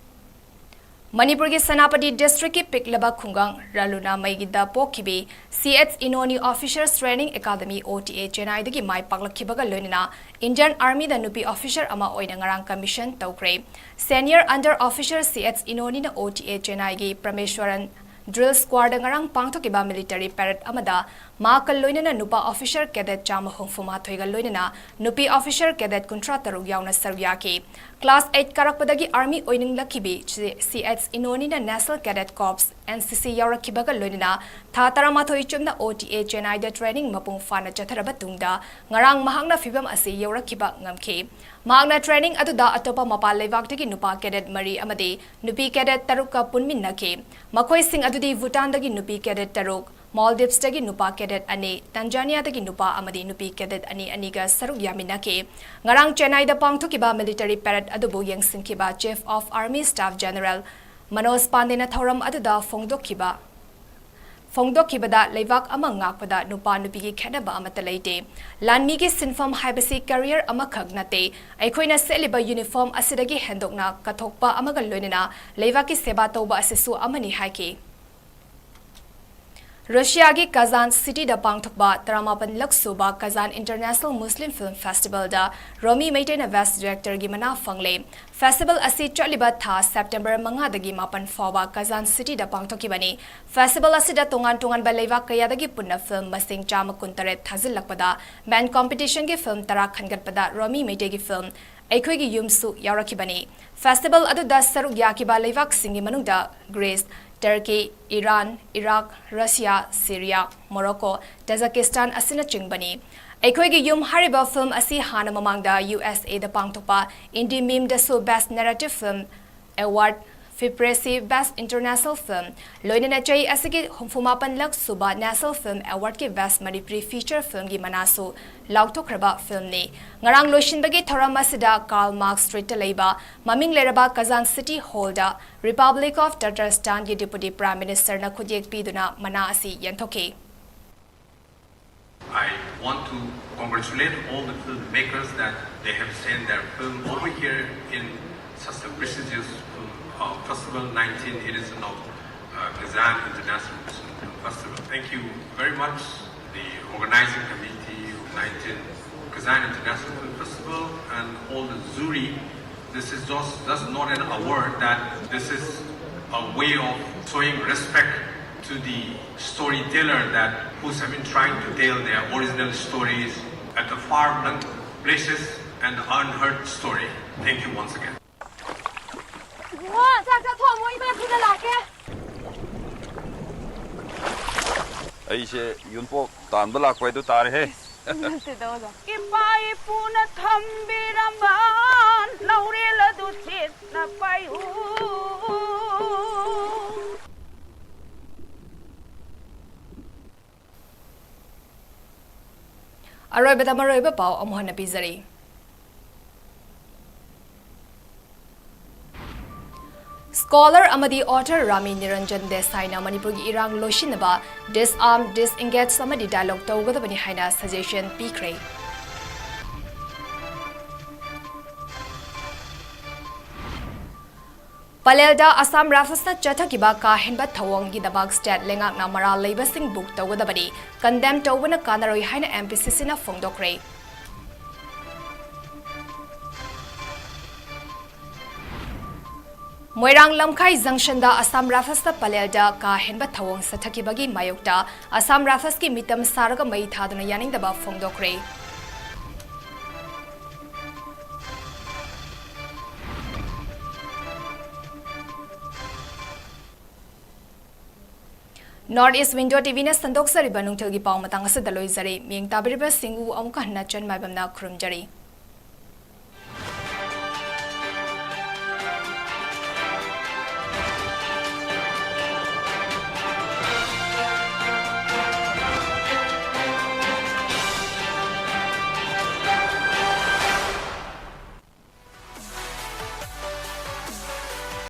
ꯃꯅꯤꯄꯨꯔꯒꯤ ꯁꯦꯅꯥꯄꯇꯤ districtꯀꯤ ꯄꯤꯛꯂꯕ ꯈꯨꯡꯒꯪ ꯔꯥꯂꯨꯅꯥꯃꯩꯒꯤꯗ ꯄꯣꯛꯈꯤꯕꯤ C H ꯏꯅꯣꯅꯤ Officers Training Academy, O T A, ꯆꯦꯟꯅꯥꯏꯗꯒꯤ ꯃꯥꯏ ꯄꯥꯛꯂꯛꯈꯤꯕꯒ ꯂꯣꯏꯅꯅ Indian Armyꯗ ꯅꯨꯄꯤ officer ꯑꯃ ꯑꯣꯏꯅ ꯉꯔꯥꯡ commission ꯇꯧꯈ꯭ꯔꯦ꯫ Senior Under Officer C H ꯏꯅꯣꯅꯤꯅ O T A ꯆꯦꯟꯅꯥꯏꯒꯤ ꯄ꯭ꯔꯃꯦꯁ꯭ꯋꯔꯟ drill squadꯗ ꯉꯔꯥꯡ ꯄꯥꯡꯊꯣꯛꯈꯤꯕ military parade ꯑꯃꯗ ꯃꯍꯥꯛꯀ ꯂꯣꯏꯅꯅ ꯅꯨꯄꯥ officer cadet ꯆꯥꯝꯃ ꯍꯨꯝꯐꯨ ꯃꯥꯊꯣꯏꯒ ꯂꯣꯏꯅꯅ ꯅꯨꯄꯤ officer cadet ꯀꯨꯟꯊ꯭ꯔꯥ ꯇꯔꯨꯛ ꯌꯥꯎꯅ ꯁꯔꯨꯛ ꯌꯥꯈꯤ꯫ Class eight ꯀꯥꯔꯛꯄꯗꯒꯤ Army ꯑꯣꯏꯅꯤꯡꯂꯛꯈꯤꯕꯤ C H ꯏꯅꯣꯅꯤꯅ National Cadet Corps, N C C ꯌꯥꯎꯔꯛꯈꯤꯕꯒ ꯂꯣꯏꯅꯅ ꯊꯥ ꯇꯔꯥꯃꯥꯊꯣꯏ ꯆꯨꯞꯅ O T A ꯆꯦꯟꯅꯥꯏꯗ training ꯃꯄꯨꯡ ꯐꯥꯅ ꯆꯠꯊꯔꯕ ꯇꯨꯡꯗ ꯉꯔꯥꯡ ꯃꯍꯥꯛꯅ ꯐꯤꯚꯝ ꯑꯁꯤ ꯌꯧꯔꯛꯈꯤꯕ ꯉꯝꯈꯤ꯫ ꯃꯍꯥꯛꯅ training ꯑꯗꯨꯗ ꯑꯇꯣꯞꯄ ꯃꯄꯥꯟ ꯂꯩꯕꯥꯛꯇꯒꯤ ꯅꯨꯄꯥ cadet ꯃꯔꯤ ꯑꯃꯗꯤ ꯅꯨꯄꯤ cadet ꯇꯔꯨꯛꯀ ꯄꯨꯟꯃꯤꯟꯅꯈꯤ꯫ ꯃꯈꯣꯏꯁꯤꯡ ꯑꯗꯨꯗꯤ ꯚꯨꯇꯥꯟꯗꯒꯤ ꯅꯨꯄꯤ cadet ꯇꯔꯨꯛ, ꯃꯥꯜꯗꯤꯚꯁꯇꯒꯤ ꯅꯨꯄꯥ cadet ꯑꯅꯤ, ꯇꯥꯟꯖꯥꯅꯤꯌꯥꯗꯒꯤ ꯅꯨꯄꯥ ꯑꯃꯗꯤ ꯅꯨꯄꯤ cadet ꯑꯅꯤ ꯑꯅꯤꯒ ꯁꯔꯨꯛ ꯌꯥꯃꯤꯟꯅꯈꯤ꯫ ꯉꯔꯥꯡ ꯆꯦꯟꯅꯥꯏꯗ ꯄꯥꯡꯊꯣꯛꯈꯤꯕ military parade ꯑꯗꯨꯕꯨ ꯌꯦꯡꯁꯤꯟꯈꯤꯕ Chief of Army Staff General Manoj ꯄꯥꯟꯗꯦꯅ ꯊꯧꯔꯝ ꯑꯗꯨꯗ ꯐꯣꯡꯗꯣꯛꯈꯤꯕ, ꯐꯣꯡꯗꯣꯛꯈꯤꯕꯗ ꯂꯩꯕꯥꯛ ꯑꯃ ꯉꯥꯛꯄꯗ ꯅꯨꯄꯥ ꯅꯨꯄꯤꯒꯤ ꯈꯦꯠꯅꯕ ꯑꯃꯠꯇ ꯂꯩꯇꯦ꯫ ꯂꯥꯟꯃꯤꯒꯤ ꯁꯤꯟꯐꯝ ꯍꯥꯏꯕꯁꯤ career ꯑꯃꯈꯛ ꯅꯠꯇꯦ꯫ ꯑꯩꯈꯣꯏꯅ ꯁꯦꯠꯂꯤꯕ uniform ꯑꯁꯤꯗꯒꯤ ꯍꯦꯟꯗꯣꯛꯅ ꯀꯠꯊꯣꯛꯄ ꯑꯃꯒ ꯂꯣꯏꯅꯅ ꯂꯩꯕꯥꯛꯀꯤ ꯁꯦꯕꯥ ꯇꯧꯕ ꯑꯁꯤꯁꯨ ꯑꯃꯅꯤ ꯍꯥꯏꯈꯤ꯫ ꯔꯁꯤꯌꯥꯒꯤ ꯀꯖꯥꯟ ꯁꯤꯇꯤꯗ ꯄꯥꯡꯊꯣꯛꯄ ꯇꯔꯥꯃꯥꯄꯟ ꯂꯛ ꯁꯨꯕ ꯀꯖꯥꯟ ꯏꯟꯇꯔꯅꯦꯁꯅꯦꯜ ꯃꯨꯁꯂꯤꯝ ꯐꯤꯜꯝ ꯐꯦꯁꯇꯤꯚꯦꯜꯗ ꯔꯣꯃꯤ ꯃꯩꯇꯩꯅ ꯕꯦꯁ꯭ꯠ ꯗꯥꯏꯔꯦꯛꯇꯔꯒꯤ ꯃꯅꯥ ꯐꯪꯂꯦ꯫ ꯐꯦꯁꯇꯤꯚꯦꯜ ꯑꯁꯤ ꯆꯠꯂꯤꯕ ꯊꯥ ꯁꯦꯞꯇꯦꯝꯕꯔ ꯃꯉꯥꯗꯒꯤ ꯃꯥꯄꯟ ꯐꯥꯎꯕ ꯀꯖꯥꯟ ꯁꯤꯇꯤꯗ ꯄꯥꯡꯊꯣꯛꯈꯤꯕꯅꯤ꯫ ꯐꯦꯁꯇꯤꯚꯦꯜ ꯑꯁꯤꯗ ꯇꯣꯉꯥꯟ ꯇꯣꯉꯥꯟꯕ ꯂꯩꯕꯥꯛ ꯀꯌꯥꯗꯒꯤ ꯄꯨꯟꯅ ꯐꯤꯜꯝ ꯃꯁꯤꯡ ꯆꯥꯝꯃ ꯀꯨꯟꯇꯔꯦꯠ ꯊꯥꯖꯤꯜꯂꯛꯄꯗ ꯕꯦꯟꯗ ꯀꯝꯄꯤꯇꯤꯁꯟꯒꯤ ꯐꯤꯜꯝ ꯇꯔꯥ ꯈꯟꯒꯠꯄꯗ ꯔꯣꯃꯤ ꯃꯩꯇꯩꯒꯤ ꯐꯤꯜꯝ ꯑꯩꯈꯣꯏꯒꯤ ꯌꯨꯝꯁꯨ ꯌꯥꯎꯔꯛꯈꯤꯕꯅꯤ꯫ ꯐꯦꯁꯇꯤꯚꯦꯜ ꯑꯗꯨꯗ ꯁꯔꯨꯛ ꯌꯥꯈꯤꯕ ꯂꯩꯕꯥꯛꯁꯤꯡꯒꯤ ꯃꯅꯨꯡꯗ Greece, Turkey, Iran, Iraq, Russia, Syria, Morocco, Tajikistan ꯑꯁꯤꯅꯆꯤꯡꯕꯅꯤ꯫ ꯑꯩꯈꯣꯏꯒꯤ ꯌꯨꯝ ꯍꯥꯏꯔꯤꯕ ꯐꯤꯜꯝ ꯑꯁꯤ ꯍꯥꯟꯅ ꯃꯃꯥꯡꯗ ꯌꯨ ꯑꯦꯁ ꯑꯦꯗ ꯄꯥꯡꯊꯣꯛꯄ ꯏꯟꯗꯤ ꯃꯤꯝꯗꯁꯨ best narrative film award, FIPRESCI best international film, ꯂꯣꯏꯅꯅ ꯆꯍꯤ ꯑꯁꯤꯒꯤ ꯍꯨꯝꯐꯨꯃꯥꯄꯟ ꯂꯛ ꯁꯨꯕ ꯅꯦꯁꯅꯦꯜ ꯐꯤꯜꯝ ꯑꯦꯋꯥꯔꯗꯀꯤ ꯕꯦꯁ꯭ꯠ ꯃꯅꯤꯄꯨꯔꯤ ꯐꯤꯆꯔ ꯐꯤꯜꯝꯒꯤ ꯃꯅꯥꯁꯨ ꯂꯥꯎꯊꯣꯛꯈ꯭ꯔꯕ ꯐꯤꯜꯝꯅꯤ꯫ ꯉꯔꯥꯡ ꯂꯣꯏꯁꯤꯟꯕꯒꯤ ꯊꯧꯔꯝ ꯑꯁꯤꯗ ꯀꯥꯔꯜ ꯃꯥꯔꯛꯁ ꯁ꯭ꯇ꯭ꯔꯤꯠꯇ ꯂꯩꯕ ꯃꯃꯤꯡ ꯂꯩꯔꯕ ꯀꯖꯥꯟ ꯁꯤꯇꯤ ꯍꯣꯜꯗ ꯔꯤꯄꯕ꯭ꯂꯤꯛ ꯑꯣꯐ ꯇꯇꯔꯁꯇꯥꯟꯒꯤ ꯗꯤꯄꯨꯇꯤ ꯄ꯭ꯔꯥꯏꯝ ꯃꯤꯅꯤꯁꯇꯔꯅ ꯈꯨꯠꯌꯦꯛ ꯄꯤꯗꯨꯅ ꯃꯅꯥ ꯑꯁꯤ ꯌꯦꯟꯊꯣꯛꯈꯤ꯫ I want to congratulate all the filmmakers that they have sent their film over here in such a prestigious film uh, festival, nineteen edition of uh, Kazan International Film Festival. Thank you very much, the organizing committee of nineteen Kazan International Film Festival, and all the jury. This is just, just not an award, that this is a way of showing respect to the storyteller that who's have been trying to tell their original stories at the far flung places and the unheard story. Thank you once again. ꯏꯕꯨꯡꯉꯣ, ꯆꯥꯛ ꯆꯥꯊꯣꯛꯑꯝꯃꯣ, ꯏꯃꯥ ꯊꯨꯅ ꯂꯥꯛꯀꯦ꯫ ꯑꯩꯁꯦ ꯌꯨꯝꯄꯣꯛ ꯇꯥꯟꯕ ꯂꯥꯛꯄ ꯍꯥꯏꯗꯨ ꯇꯥꯔꯦꯍꯦ꯫ ꯅꯠꯇꯦꯗ ꯑꯣꯖꯥ꯫ ꯏꯄꯥ ꯏꯄꯨꯅ ꯊꯝꯕꯤꯔꯝꯕ ꯂꯧꯔꯦꯜ ꯑꯗꯨ ꯆꯦꯠꯅ ꯄꯥꯏꯌꯨ꯫ ꯑꯔꯣꯏꯕꯗ ꯃꯔꯨꯑꯣꯏꯕ ꯄꯥꯎ ꯑꯃꯨꯛ ꯍꯟꯅ ꯄꯤꯖꯔꯤ꯫ ꯁ꯭ꯀꯣꯂꯔ ꯑꯃꯗꯤ ꯑꯣꯊꯔ ꯔꯥꯃꯤ ꯅꯤꯔꯟꯖꯟ ꯗꯦꯁꯥꯏꯅ ꯃꯅꯤꯄꯨꯔꯒꯤ ꯏꯔꯥꯡ ꯂꯣꯏꯁꯤꯟꯅꯕ ꯗꯤꯁꯑꯥꯔꯝ, ꯗꯤꯁꯏꯟꯒꯦꯖ ꯑꯃꯗꯤ ꯗꯥꯏꯂꯣꯒ ꯇꯧꯒꯗꯕꯅꯤ ꯍꯥꯏꯅ ꯁꯖꯦꯁꯟ ꯄꯤꯈ꯭ꯔꯦ꯫ ꯄꯂꯦꯜꯗ ꯑꯁꯥꯝ ꯔꯥꯏꯐꯜꯁꯅ ꯆꯠꯊꯈꯤꯕ ꯀꯥ ꯍꯦꯟꯕ ꯊꯧꯑꯣꯡꯒꯤꯗꯃꯛ ꯁ꯭ꯇꯦꯠ ꯂꯩꯉꯥꯛꯅ ꯃꯔꯥꯜ ꯂꯩꯕꯁꯤꯡ ꯕꯨꯛ ꯇꯧꯒꯗꯕꯅꯤ, ꯀꯟꯗꯦꯝ ꯇꯧꯕꯅ ꯀꯥꯟꯅꯔꯣꯏ ꯍꯥꯏꯅ ꯑꯦꯝ ꯄꯤ ꯁꯤ ꯁꯤꯅ ꯐꯣꯡꯗꯣꯛꯈ꯭ꯔꯦ꯫ ꯃꯣꯏꯔꯥꯡ ꯂꯝꯈꯥꯏ ꯖꯪꯁꯟꯗ ꯑꯁꯥꯝ ꯔꯥꯏꯐꯜꯁꯇ ꯄꯂꯦꯜꯗ ꯀꯥ ꯍꯦꯟꯕ ꯊꯧꯑꯣꯡ ꯆꯠꯊꯈꯤꯕꯒꯤ ꯃꯥꯌꯣꯛꯇ ꯑꯁꯥꯝ ꯔꯥꯏꯐꯜꯁꯀꯤ ꯃꯤꯇꯝ ꯁꯥꯔꯒ ꯃꯩ ꯊꯥꯗꯨꯅ ꯌꯥꯅꯤꯡꯗꯕ ꯐꯣꯡꯗꯣꯛꯈ꯭ꯔꯦ꯫ North East Window T Vꯅ ꯁꯟꯗꯣꯛꯆꯔꯤꯕ ꯅꯨꯡꯊꯤꯜꯒꯤ ꯄꯥꯎ ꯃꯇꯥꯡ ꯑꯁꯤꯗ ꯂꯣꯏꯖꯔꯦ꯫ ꯃꯤꯠꯌꯦꯡ ꯇꯥꯕꯤꯔꯤꯕꯁꯤꯡꯕꯨ ꯑꯃꯨꯛꯀ ꯍꯟꯅ ꯆꯟ ꯃꯥꯏꯕꯝꯅ ꯈꯨꯔꯨꯝꯖꯔꯤ꯫